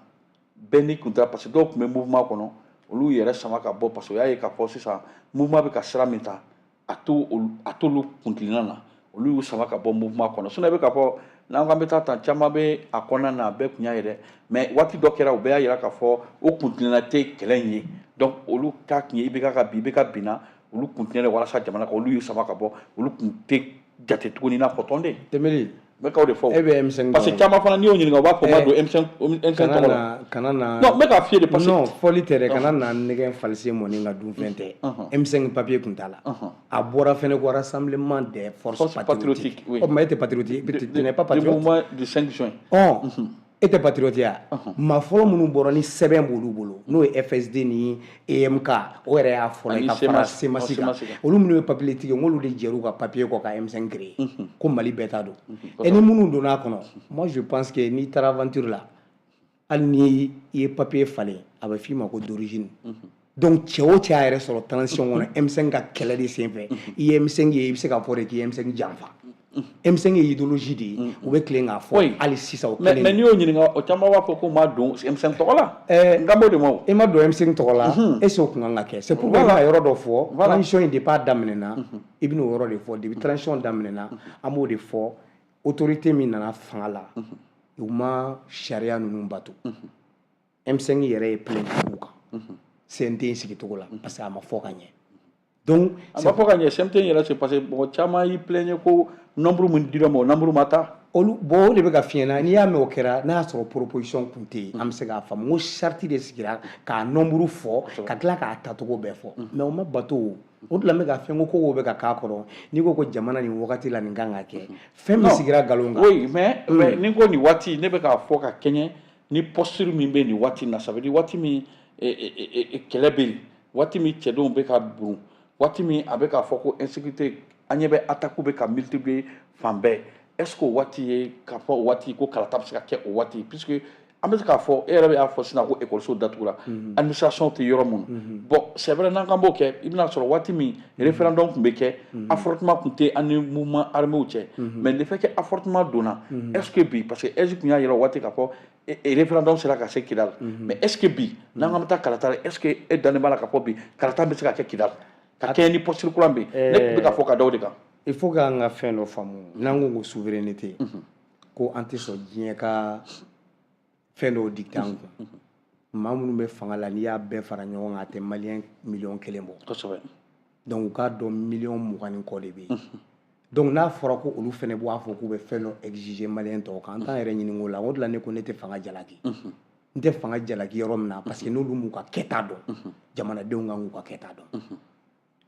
bɛɛ n'i kun taara, parce que dɔw tun bɛ mouvement kɔnɔ, olu yɛrɛ sama ka bɔ, parce que u y'a ye k'a fɔ sisan mouvement bɛ ka sira min ta, a t'olu kuntilenna na, olu y'u sama ka bɔ mouvement kɔnɔ. Sinon i bɛ k'a fɔ n'an ko an bɛ taa tan, caman bɛ a kɔnɔna na, a bɛɛ kun y'a ye dɛ. Mais waati dɔ kɛra, u bɛɛ y'a yira k'a fɔ o kuntilenna tɛ kɛlɛ in ye. Donc olu ta tun ye IBK ka bin, IBK binna, olu kun tɛ walasa jamana kan, olu y'u sama ka bɔ, olu kun tɛ jate tuguni i n'a fɔ tɔnden. Tɛmɛli. N bɛ k'o de fɔ. E bɛ M5 Parce que caman fana, n'i y'o ɲininka, u b'a fɔ ma don M5 M5 tɔgɔ la. Kana na. Non, n bɛ k'a f'i ye de, parce que Non, fɔli tɛ dɛ, kana na nɛgɛ falise mɔni ka dunfɛn tɛ. M5 papier kun t'a la. A bɔra fɛnɛ ko rassemblement des forces Forces patriotiques. patriotiques, oui. O tuma e tɛ patriote, tu n'es pas Du patriote. mouvement du 5 juin. Ɔn, e tɛ patriote ya? Maa fɔlɔ minnu bɔra ni sɛbɛn b'olu bolo, n'o ye FSD ni EMK, o yɛrɛ y'a fɔlɔ ye Ani ka fara CMAS CMAS kan. CMAS kan. Olu minnu ye papier tigi ye, n'olu de jɛr'u ka papier kɔ ka M5 créer, ko Mali bɛɛ ta don. Et ni minnu donna a kɔnɔ, moi je pense que n'i taara aventure la, hali ni i ye papier falen, a bɛ f'i ma ko d'origine. Donc cɛ o cɛ y'a yɛrɛ sɔrɔ transition kɔnɔ M5 ka kɛlɛ de senfɛ, i ye M5 ye, i bɛ se k'a fɔ de k'i ye M5 janfa. M5 ye idéologie de ye, u bɛ tilen k'a fɔ hali sisan o Mais kelen. mais n'i y'o ɲininka, o caman b'a fɔ k'u ma don M5 tɔgɔ la. N kan b'o de ma o. I ma don M5 tɔgɔ la, est ce que o kun kan ka kɛ? C'est pourquoi i bɛna yɔrɔ dɔ fɔ. Transition in, depuis a daminɛna, i bɛna o yɔrɔ de fɔ. Depuis transition daminɛna, an b'o de fɔ: autorité min nana fanga la, u ma sariya ninnu bato. M5 yɛrɛ ye plainte k'u kan CNT in sigicogo la, parce que a ma fɔ ka ɲɛ. Donc A ma fɔ ka ɲɛ CNT in yɛrɛ, c'est parce que mɔgɔ caman y'i plaigner ko nombre min dira ma, o nombre ma taa. Olu bon, o de bɛ ka f'i ɲɛna. N'i y'a mɛn o kɛra, n'a y'a sɔrɔ proposition kun tɛ yen, an bɛ se k'a faamu n ko charte de sigira k'a nombre fɔ, ka tila k'a tacogo bɛɛ fɔ, mais o ma bato. O o de la n bɛ ka fɛn ko ko bɛ ka k'a kɔrɔ. N'i ko ko jamana nin wagati la nin kan ka kɛ, fɛn min sigira nkalon kan. Oui, mais ni ko nin waati, ne bɛ k'a fɔ ka kɛɲɛ ni posture min bɛ nin waati in na, ça veut dire waati min kɛlɛ bɛ yen, waati min cɛdenw bɛ ka burun, waati min a bɛ k'a fɔ ko insécurité, an ɲɛ bɛ attaque bɛ ka multiplier fan bɛɛ, est ce que o waati ye k'a fɔ o waati ko kalata bɛ se ka kɛ o waati? Puisque an bɛ se k'a fɔ, e yɛrɛ y'a fɔ sisan ko ekɔliso datugura, administration tɛ yɔrɔ mun. Bon, c'est vrai, n'an k'an b'o kɛ, i bɛna sɔrɔ waati min référendum tun bɛ kɛ, affrontement tun tɛ an ni mouvement armé cɛ. Mais le fait que affrontement donna, est ce que bi, parce que AIGE tun y'a yira o waati k'a fɔ référendum sera ka se Kidal, mais est ce que bi n'an k'an bɛ taa kalata la, est ce que e dalen b'a la k'a fɔ bi kalata bɛ se ka kɛ Kidal ka kɛɲɛ ni posture kura min bɛ yen? Ne tun bɛ ka fɔ ka da o de kan. Il faut k'an ka fɛn dɔ faamu. N'an ko ko souveraineté, ko an tɛ sɔn diɲɛ ka fɛn dɔw dicter an kun. Maa minnu bɛ fanga la, n'i y'a bɛɛ fara ɲɔgɔn kan, a tɛ maliyɛn 1 miliyɔn bɔ. Donc u k'a dɔn, 20 miliyɔn ni kɔ de bɛ yen. Donc n'a fɔra ko olu fana b'a fɔ k'u bɛ fɛn dɔ exiger maliyɛn tɔw kan, an t'an yɛrɛ ɲininka o la. O de la ne ko ne tɛ fanga jalaki, n tɛ fanga jalaki yɔrɔ min na, parce que n'olu m'u ka kɛta dɔn, jamanadenw kan k'u ka kɛta dɔn.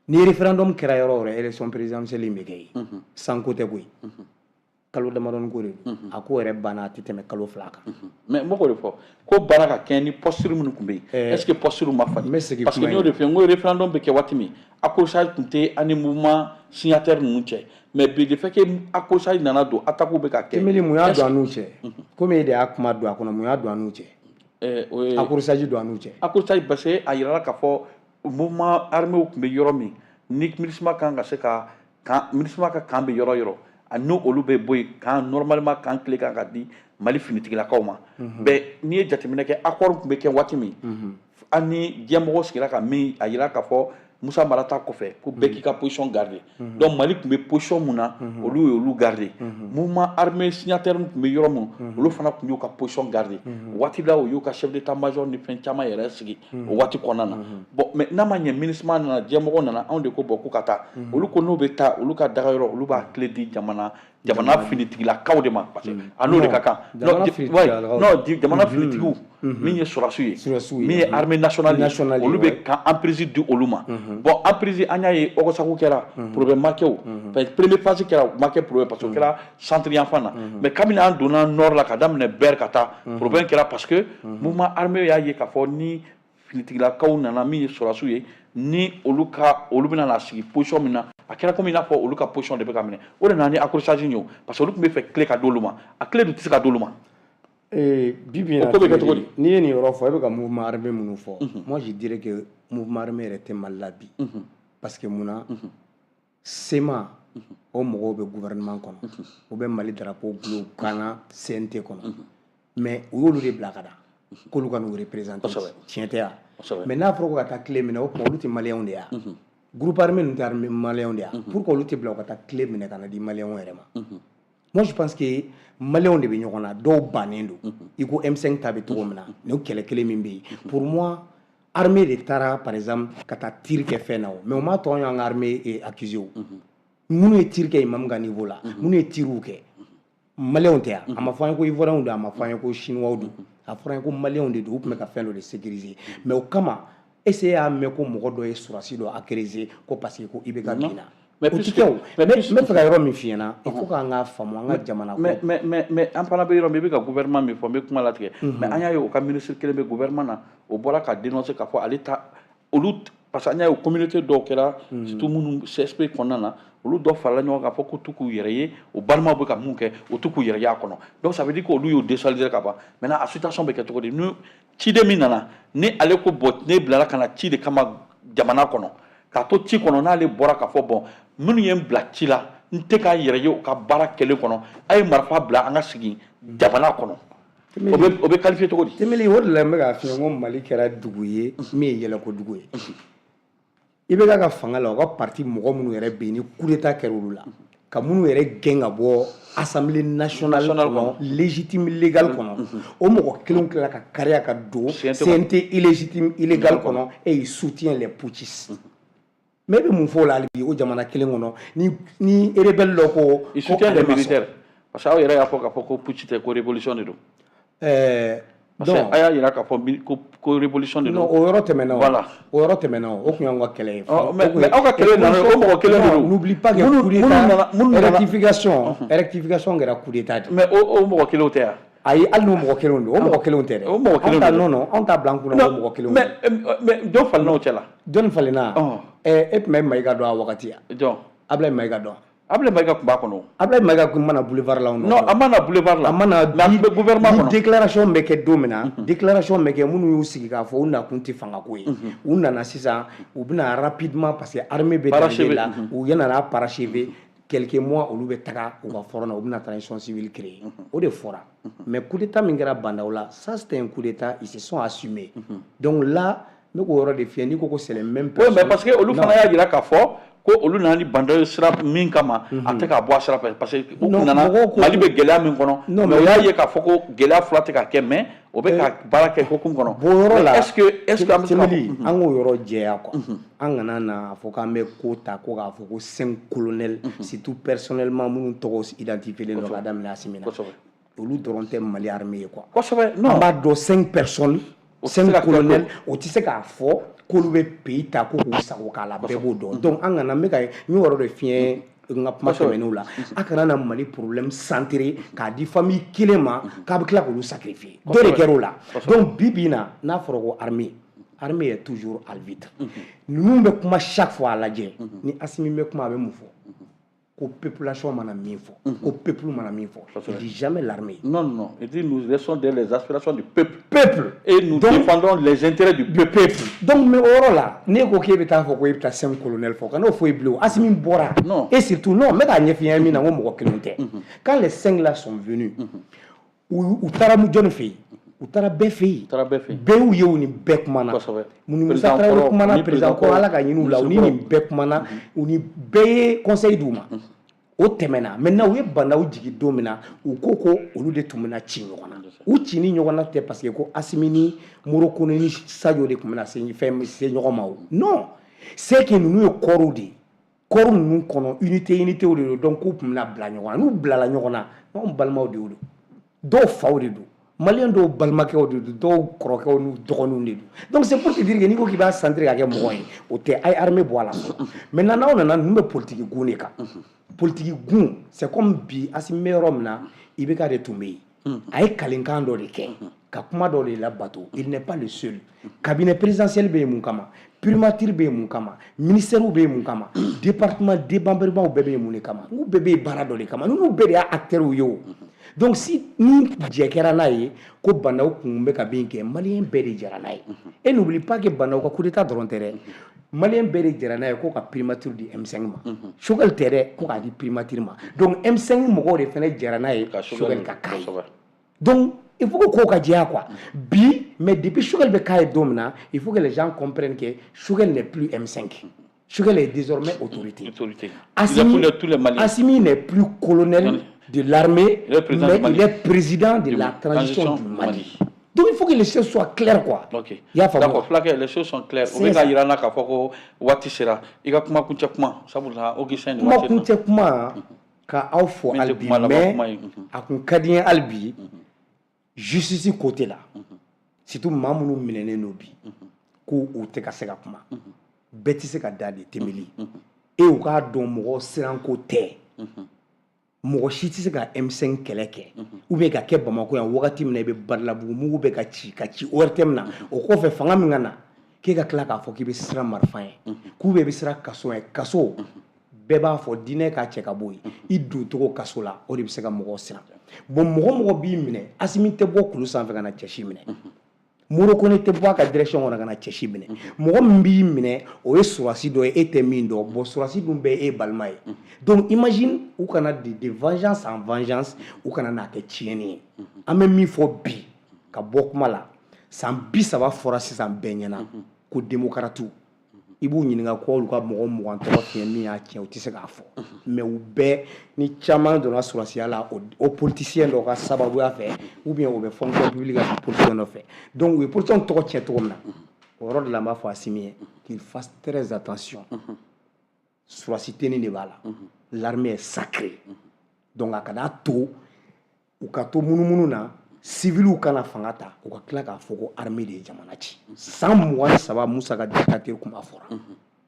Ni référendum kɛra yɔrɔ o yɔrɔ, élection présidentielle in bɛ kɛ yen. Sanko tɛ koyi, kalo damadɔni ko de don. A ko yɛrɛ banna, a tɛ tɛmɛ kalo 2 kan. Mais n b'o de fɔ ko baara ka kɛ ni posture minnu tun bɛ yen, est ce que posture ma falen? N bɛ segin Parce que kuma n y'o in de fɔ, n ko référendum bɛ kɛ waati min, accrochage tun tɛ an ni mouvement signataire ninnu cɛ. Mais bi, le fait que accrochage nana don, attaque bɛ ka kɛ. Tɛmɛli, mun y'a don an n'u cɛ? Komi e de y'a kuma don a kɔnɔ, mun y'a don an n'u cɛ? O ye Accrochage don an n'u cɛ. Accrochage, parce que a yirala k'a fɔ mouvement armé tun bɛ yɔrɔ min ni MINUSMA kan ka se ka kan, MINUSMA ka kan bɛ yɔrɔ o yɔrɔ, a n'o olu bɛ bɔ yen kan, normalement kan tile kan ka di Mali finitigilakaw ma. Mais n'i ye jateminɛ kɛ, accord tun bɛ kɛ waati min, an ni diɲɛmɔgɔ sigira ka min, a yira k'a fɔ Musa Mara ta kɔfɛ, ko bɛɛ k'i ka position garder. Donc Mali tun bɛ position mun na, olu y'olu garder. Mouvement armé signataire tun bɛ yɔrɔ mun, olu fana tun y'u ka position garder. Waati la, u y'u ka chef d'état major ni fɛn caman yɛrɛ sigi o waati kɔnɔna na. Bon, mais n'a ma ɲɛ, MINUSMA nana, diɲɛmɔgɔ nana, anw de ko bon, k'u ka taa. Olu ko n'u bɛ taa, olu ka dagayɔrɔ, olu b'a clé di jamana finitigilakaw de ma, parce que a n'o de ka kan. Non, jamana finitigiw, min ye sɔrɔdasiw ye, min ye armée nationale ye, olu bɛ ka emprise di olu ma. Bon, emprise, an y'a ye, Ogossagou kɛra, problème ma kɛ. O première phase kɛra, o ma kɛ problème, parce que o kɛra centre yanfan na. Mais kabini an donna nord la, ka daminɛ Ber ka taa, problème kɛra, parce que mouvement armé y'a ye k'a fɔ ni finitigilakaw nana, min ye sɔrɔdasiw ye, ni olu ka olu bɛna na sigi position min na, a kɛra komi i n'a fɔ olu ka position de bɛ ka minɛ. O de nana ni accrochage ye o, parce que olu tun bɛ fɛ clé ka d'olu ma, a clé dun tɛ se ka d'olu ma. Bi bi in na, o ko bɛ kɛ cogo di? N'i ye nin yɔrɔ fɔ, e bɛ ka mouvement armé minnu fɔ, moi je dirais que mouvement armé yɛrɛ tɛ Mali la bi, parce que mun na? CMA, o mɔgɔw bɛ gouvernement kɔnɔ, u bɛ Mali drapeau gulon Gana CNT kɔnɔ, mais u y'olu de bila ka na k'olu ka n'u représenter. Tiɲɛ tɛ wa? Mais n'a fɔra ko ka taa clé minɛ, o tuma olu tɛ maliyɛnw de ye wa? Groupe armé ninnu tɛ armée maliyɛnw de ye wa? Pourquoi olu tɛ bila u ka taa clé minɛ ka na di maliyɛnw yɛrɛ ma? Moi je pense que maliyɛnw de bɛ ɲɔgɔn na, dɔw bannen don i ko M5 ta bɛ cogo min na, nin kɛlɛ kelen min bɛ yen. Pour moi, armée de taara par exemple ka taa tir kɛ fɛn na o, mais o m'a to an y'an ka armée accuser. O minnu ye tir kɛ imam ka niveau la, minnu ye tirw kɛ, maliyɛnw tɛ yan. A ma fɔ an ye ko ivoiriyɛnw don, a ma fɔ an ye ko chinois don, a fɔra an ye ko maliyɛnw de don. U tun bɛ ka fɛn dɔ de sécuriser. Mais o kama, est ce que e y'a mɛn ko mɔgɔ dɔ ye sɔrɔdasi dɔ accuser ko parce que ko IBK binna? O ti kɛ o. Mais n bɛ fɛ ka yɔrɔ min f'i ɲɛna, il faut k'an k'a faamu an ka jamana ko. Mais an fana bɛ yɔrɔ min, i bɛ ka gouvernement min fɔ, n bɛ kuma latigɛ, mais an y'a ye o ka ministre kelen bɛ gouvernement na, o bɔra ka dénoncer k'a fɔ ale ta olu, parce que an y'a ye o communauté dɔw kɛra, surtout minnu CSP kɔnɔna na, olu dɔ farala ɲɔgɔn kan fɔ ko t'u k'u yɛrɛ ye, o balimaw bɛ ka mun kɛ, o t'u k'u yɛrɛ ye a kɔnɔ. Donc ça veut dire que olu y'o déstabiliser ka ban. Maintenant, a situation bɛ kɛ cogo di? Ni ciden min nana, ni ale ko bon, ne bilara ka na ci de kama jamana kɔnɔ, k'a to ci kɔnɔ, n'ale bɔra k'a fɔ bon, minnu ye n bila ci la, n tɛ k'a yɛrɛ ye u ka baara kɛlen kɔnɔ, a ye marifa bila, an ka sigi jamana kɔnɔ, o bɛ qualifier cogo di? Tɛmɛli, o de la n bɛ k'a f'i ye ko Mali kɛra dugu ye min ye yɛlɛko dugu ye. I bɛ ka fanga la, o ka parti mɔgɔ minnu yɛrɛ bɛ yen, ni coup d'état kɛra olu la, ka minnu yɛrɛ gɛn ka bɔ assemblée nationale kɔnɔ, légitime légal kɔnɔ, o mɔgɔ kelenw tilala ka kariya ka don CNT illégitime illégal kɔnɔ et il soutient les putschistes. Mais e bɛ mun fɔ o la hali bi? O jamana kelen kɔnɔ, ni rebelle dɔ ko Il soutient les militaires, parce que aw yɛrɛ y'a fɔ k'a fɔ ko putsch tɛ, ko révolution de don. Parce que a y'a jira k'a fɔ ko révolution de don. Non, o yɔrɔ tɛmɛna o. Voilà. O yɔrɔ tɛmɛna o, o tun y'anw ka kɛlɛ ye. Mais aw ka kɛlɛ nana, o mɔgɔ kelen de don. N'oublie pas que coup d'état, rectification kɛra coup d'état de. Mais o mɔgɔ kelenw tɛ yan. Ayi, hali n'o mɔgɔ kelenw don, o mɔgɔ kelenw tɛ dɛ. O mɔgɔ kelenw don. Non, anw t'a bila an kunna o mɔgɔ kelenw. Mais jɔn falenna o cɛ la? Jɔnni falenna? E tun bɛ Mayiga dɔn a wagati yan? Jɔn? Ablaye Mayiga dɔn. Ablaye Mayiga tun b'a kɔnɔ. Ablaye Mayiga tun mana boulevard la. Non, a ma na boulevard la. A ma na. Mais a tun bɛ gouvernement kɔnɔ. Ni déclaration bɛ kɛ don min na, déclaration bɛ kɛ, minnu y'u sigi k'a fɔ u nakun tɛ fangako ye. U nana sisan, u bɛna rapidement, parce que armée bɛ danger la, u nana parachever quelques mois, olu bɛ taga u ka front na, u bɛna transition civile créer. O de fɔra. Mais coup d'état min kɛra Bah N'Daw la, ça c'était un coup d'état, ils se sont assumés. Donc là, n bɛ k'o yɔrɔ de f'i ye, n'i ko ko c'est les mêmes personnes. Oui, mais parce que olu fana y'a jira k'a fɔ ko olu nana ni Bah N'Daw ye sira min kama, a tɛ k'a bɔ a sira fɛ, parce que u nana, Mali bɛ gɛlɛya min kɔnɔ, mais u y'a ye k'a fɔ ko gɛlɛya fura tɛ ka kɛ, mais o bɛ ka baara kɛ hokumu kɔnɔ. Bon, o yɔrɔ la, est ce que an bɛ se ka an k'o yɔrɔ jɛya quoi. An kana na fɔ k'an bɛ ko ta ko k'a fɔ ko cinq colonels, surtout personnellement minnu tɔgɔ identifié len don ka daminɛ Asimi na. Olu dɔrɔn tɛ Mali armée ye quoi. Kosɛbɛ, non. An b'a dɔn, cinq personnes, cinq colonels, o tɛ se k'a fɔ k'olu bɛ pays ta ko k'u sago k'a la, bɛɛ b'o dɔn. Donc an kana, n bɛ ka n y'o yɔrɔ de f'i ye n ka kuma tɛmɛnenw la, a kana na Mali problème centré k'a di famille kelen ma k'a bɛ tila k'olu sacrifier. Dɔ de kɛra o la. Donc bi bi in na, n'a fɔra ko armée, armée est toujours arbitre. Ninnu bɛ kuma chaque fois, a lajɛ ni Asimi bɛ kuma, a bɛ mun fɔ? Ko population mana min fɔ, ko peuple mana min fɔ. Il dit jamais l'armée. Non, non, il dit: nous laissons les aspirations du peuple. Peuple. Et nous Donc, défendons les intérêts du peuple. Peuple. Donc mais o yɔrɔ la, n'e ko k'e bɛ taa fɔ ko e bɛ taa cinq colonel fɔ, ka n'o fɔ i bilen o. Asimi bɔra. Non. Et surtout, non, n bɛ k'a ɲɛf'i ɲɛna min na, n ko mɔgɔ kelenw tɛ. Quand les cinq là sont venus, u taara jɔnni fɛ yen? U taara bɛɛ fɛ yen. Taara bɛɛ fɛ yen. Bɛɛ y'u ye, u ni bɛɛ kumana. Ni Musa Tarawele kumana, président kɔrɔ, Ala ka ɲini u la, u ni nin bɛɛ kumana, u ni bɛɛ ye conseil d'u ma. O tɛmɛna. Maintenant, u ye Bah N'Daw jigin don min na, u ko ko olu de tun bɛna ci ɲɔgɔn na. U ci ni ɲɔgɔn na tɛ, parce que ko Assimi ni Moro Kone ni Sadio de tun bɛna se fɛn se ɲɔgɔn ma. O non, c'est que ninnu ye corps de ye, corps ninnu kɔnɔ unité de don. Donc k'u tun bɛna bila ɲɔgɔn na. N'u bilala ɲɔgɔn na, anw balimaw de y'o don, dɔw faw de don, maliyɛn dɔw balimakɛw de don, dɔw kɔrɔkɛw n'u dɔgɔninw de don. Donc c'est pour te dire que n'i ko k'i b'a centrer ka kɛ mɔgɔ ye, o tɛ. A ye armée bɔ a la fɔlɔ. Maintenant, n'aw nana, ninnu bɛ politique gun de kan. Politique gun, c'est comme bi Assimi bɛ yɔrɔ min na, IBK de tun bɛ yen. A ye kalenkan dɔ de kɛ ka kuma dɔ de labato. Il n'est pas le seul. Cabinet présidentiel bɛ yen mun kama? Primature bɛ yen mun kama? Ministère bɛ yen mun kama? Département, démembrement bɛɛ bɛ yen mun de kama? N'u bɛɛ bɛ yen baara dɔ de kama. Ninnu bɛɛ de y'a acteurs ye. O donc, si ni jɛ kɛra n'a ye ko Bah N'Daw kun bɛ ka min kɛ, maliyɛn bɛɛ de jɛra n'a ye. Et n'oublie pas que Bah N'Daw ka coup d'état dɔrɔn tɛ dɛ, maliyɛn bɛɛ de jɛra n'a ye ko ka primature di M5 ma. Choguel tɛ dɛ, ko k'a di primature ma. Donc M5 mɔgɔw de fana jɛra n'a ye Choguel ka k'a ye. Donc il faut que kow ka jɛya quoi bi. Mais depuis Choguel bɛ k'a ye don min na, il faut que les gens comprennent que Choguel n'est plus M5. Choguel est désormais autorité. Autorité. Assimi, tous les Maliens. Assimi n'est plus colonel de l'armée, Il est président mais du Mali. il est président de la transition du Mali. Donc il faut que les choses soient claires quoi. Ok. I y'a faamu? D'accord, Fulakɛ, les choses sont claires. O C'est bɛ ka ça. yira n na k'a fɔ ko waati sera. I ka kuma kuncɛ kuma, sabula Augustin nin Kuma waati in na. kuncɛ kuma, ka aw fo Min tɛ hali bi, kuma laban mais kuma ye. A kun ka di n ye hali bi, justice côté la, surtout maa minnu minɛnen don bi, ko u tɛ ka se ka kuma, bɛɛ tɛ se ka da de tɛmɛli e u k'a dɔn mɔgɔ siranko tɛ. Mɔgɔ si tɛ se ka M5 kɛlɛ kɛ ou bien ka kɛ Bamakɔ yan wagati min na, i bɛ Badalabugu, mugu bɛ ka ci ka ci ORTM na. O kɔfɛ, fanga min ka na k'e ka tila k'a fɔ k'i bɛ siran marifa ye, k'u bɛ i bɛ siran kaso ye. Kaso, bɛɛ b'a fɔ diinɛ k'a cɛ ka bɔ yen, i don cogo kaso la, o de bɛ se ka mɔgɔw siran. Bon, mɔgɔ mɔgɔ b'i minɛ, Assimi tɛ bɔ kulu sanfɛ ka na cɛ si minɛ, Moro Kone tɛ bɔ a ka direction kɔnɔ ka na cɛ si minɛ. Mɔgɔ min b'i minɛ, o ye sɔrɔdasi dɔ ye e tɛ min dɔn. Bon, sɔrɔdasi dun bɛɛ ye e balima ye. Donc imagine, u kana de vengeance en vengeance, u kana n'a kɛ tiɲɛni ye. An bɛ min fɔ bi ka bɔ kuma la, san 30 fɔra sisan bɛɛ ɲɛna ko démocrate, i b'u ɲininka ko olu ka mɔgɔ 20 tɔgɔ fiɲɛ min y'a tiɲɛ, u tɛ se k'a fɔ. Mais u bɛɛ ni caman donna sɔrɔdasiya la o politicien dɔ ka sababuya fɛ, ou bien o bɛ fonction publique la politicien dɔ fɛ. Donc u ye politicien tɔgɔ tiɲɛ cogo min na, o yɔrɔ de la n b'a fɔ Assimi ye qu'il fasse très attention. Sɔrɔdasi tenue de b'a la, l'armée est sacrée. Donc a kana to u ka to munumunu na, civiliw kana fanga ta, u ka tila k'a fɔ ko armée de ye jamana ci. San 23, Musa ka dictature kuma fɔra,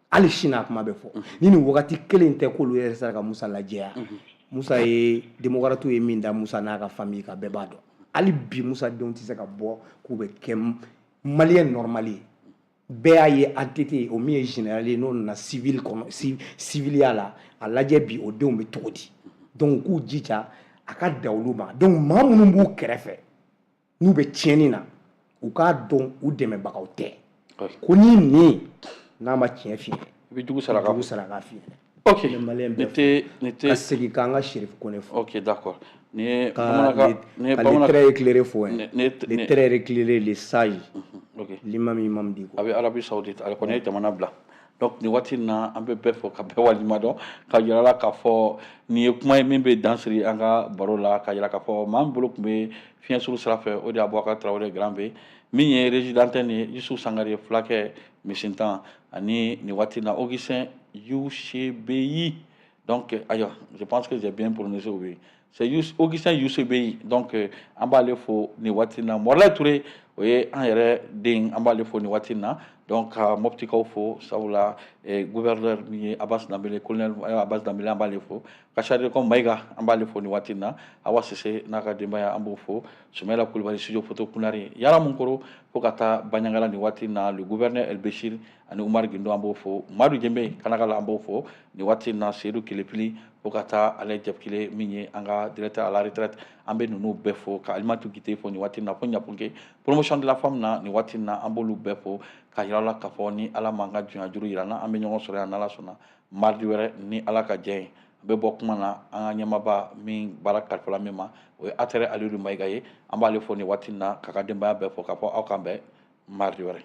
hali sini a kuma bɛ fɔ. Ni nin wagati kelen tɛ k'olu yɛrɛ sera ka Musa lajɛya, Musa ye démocrate ye min da Musa n'a ka famille kan, bɛɛ b'a dɔn. Hali bi Musa denw tɛ se ka bɔ k'u bɛ kɛ maliyɛn normal ye. Bɛɛ y'a ye, ATT o min ye général ye, n'o nana civil kɔnɔ, civiliya la, a lajɛ bi o denw bɛ cogo di. Donc u k'u jija a ka da olu ma. Donc maa minnu b'u kɛrɛfɛ n'u bɛ tiɲɛni na, u k'a dɔn u dɛmɛbagaw tɛ. Ko ni nin n'a ma tiɲɛ f'i ye, I bɛ jugu saraka. Jugu saraka f'i ye. Ok. N bɛ maliyɛn Nin bɛɛ tɛ nin ka tɛ segin k'an ka Chérif Kone fo. Ok, d'accord. Nin ye ka bamanankan le, nin ye ka le bamanankan très éclairé fo hein. Ne Le très éclairé, le sage, Ok. l'imam, imam Dicko. A bɛ Arabie Saoudite, ale kɔni ye jamana bila. Donc nin waati in na, an bɛ bɛɛ fɔ ka bɛɛ waleɲuman dɔn, ka yira la k'a fɔ nin ye kuma ye min bɛ dan siri an ka baro la, ka yira k'a fɔ maa min bolo tun bɛ fiɲɛ suru sira fɛ, o de ye Abubakar Tarawele Grand B, min ye régie d'antenne ye, Youssouf Sangare, fulakɛ misintan, ani nin waati in na Augustin UCBI. Donc ayiwa, je pense que j'ai bien prononcé. Oui, c'est Augustin UCBI. Donc an b'ale fo nin waati in na. Mɔrɔlayi Ture, o ye an yɛrɛ den, an b'ale fo nin waati in na. Donc ka Moptikaw fo, sabula gouverneur min ye Abbas Danbele, colonel Abbas Danbele, an b'ale fo. Ka chargé comme Mayiga, an b'ale fo nin waati in na. Awa Sise n'a ka denbaya, an b'o fo. Sumayila Kulibali, studio photo Kunari Yara Munkoro, fo ka taa Baɲangala nin waati in na, le gouverneur El Bechir ani Umar Gindo, an b'o fo. Madu Jenbe Kanagala, an b'o fo nin waati in na. Seydou Kelepili, fo ka taa ale Jɛpikile min ye an ka directeur à la retraite, an bɛ ninnu bɛɛ fo. Ka Alimatu Gite fo nin waati in na, fo Ɲapunke promotion de la femme na nin waati in na, an b'olu bɛɛ fo, ka yira la k'a fɔ ni Ala m'an ka jɔnya juru yira n na, an bɛ ɲɔgɔn sɔrɔ yan n'Ala sɔnna mardi wɛrɛ ni Ala ka jɛ ye. N bɛ bɔ kuma na, an ka ɲɛmaaba min baara kalifala min ma, o ye Atɛrɛ Alidu Mayiga ye. An b'ale fo nin waati in na, k'a ka denbaya bɛɛ fo, k'a fɔ aw k'an bɛn mardi wɛrɛ.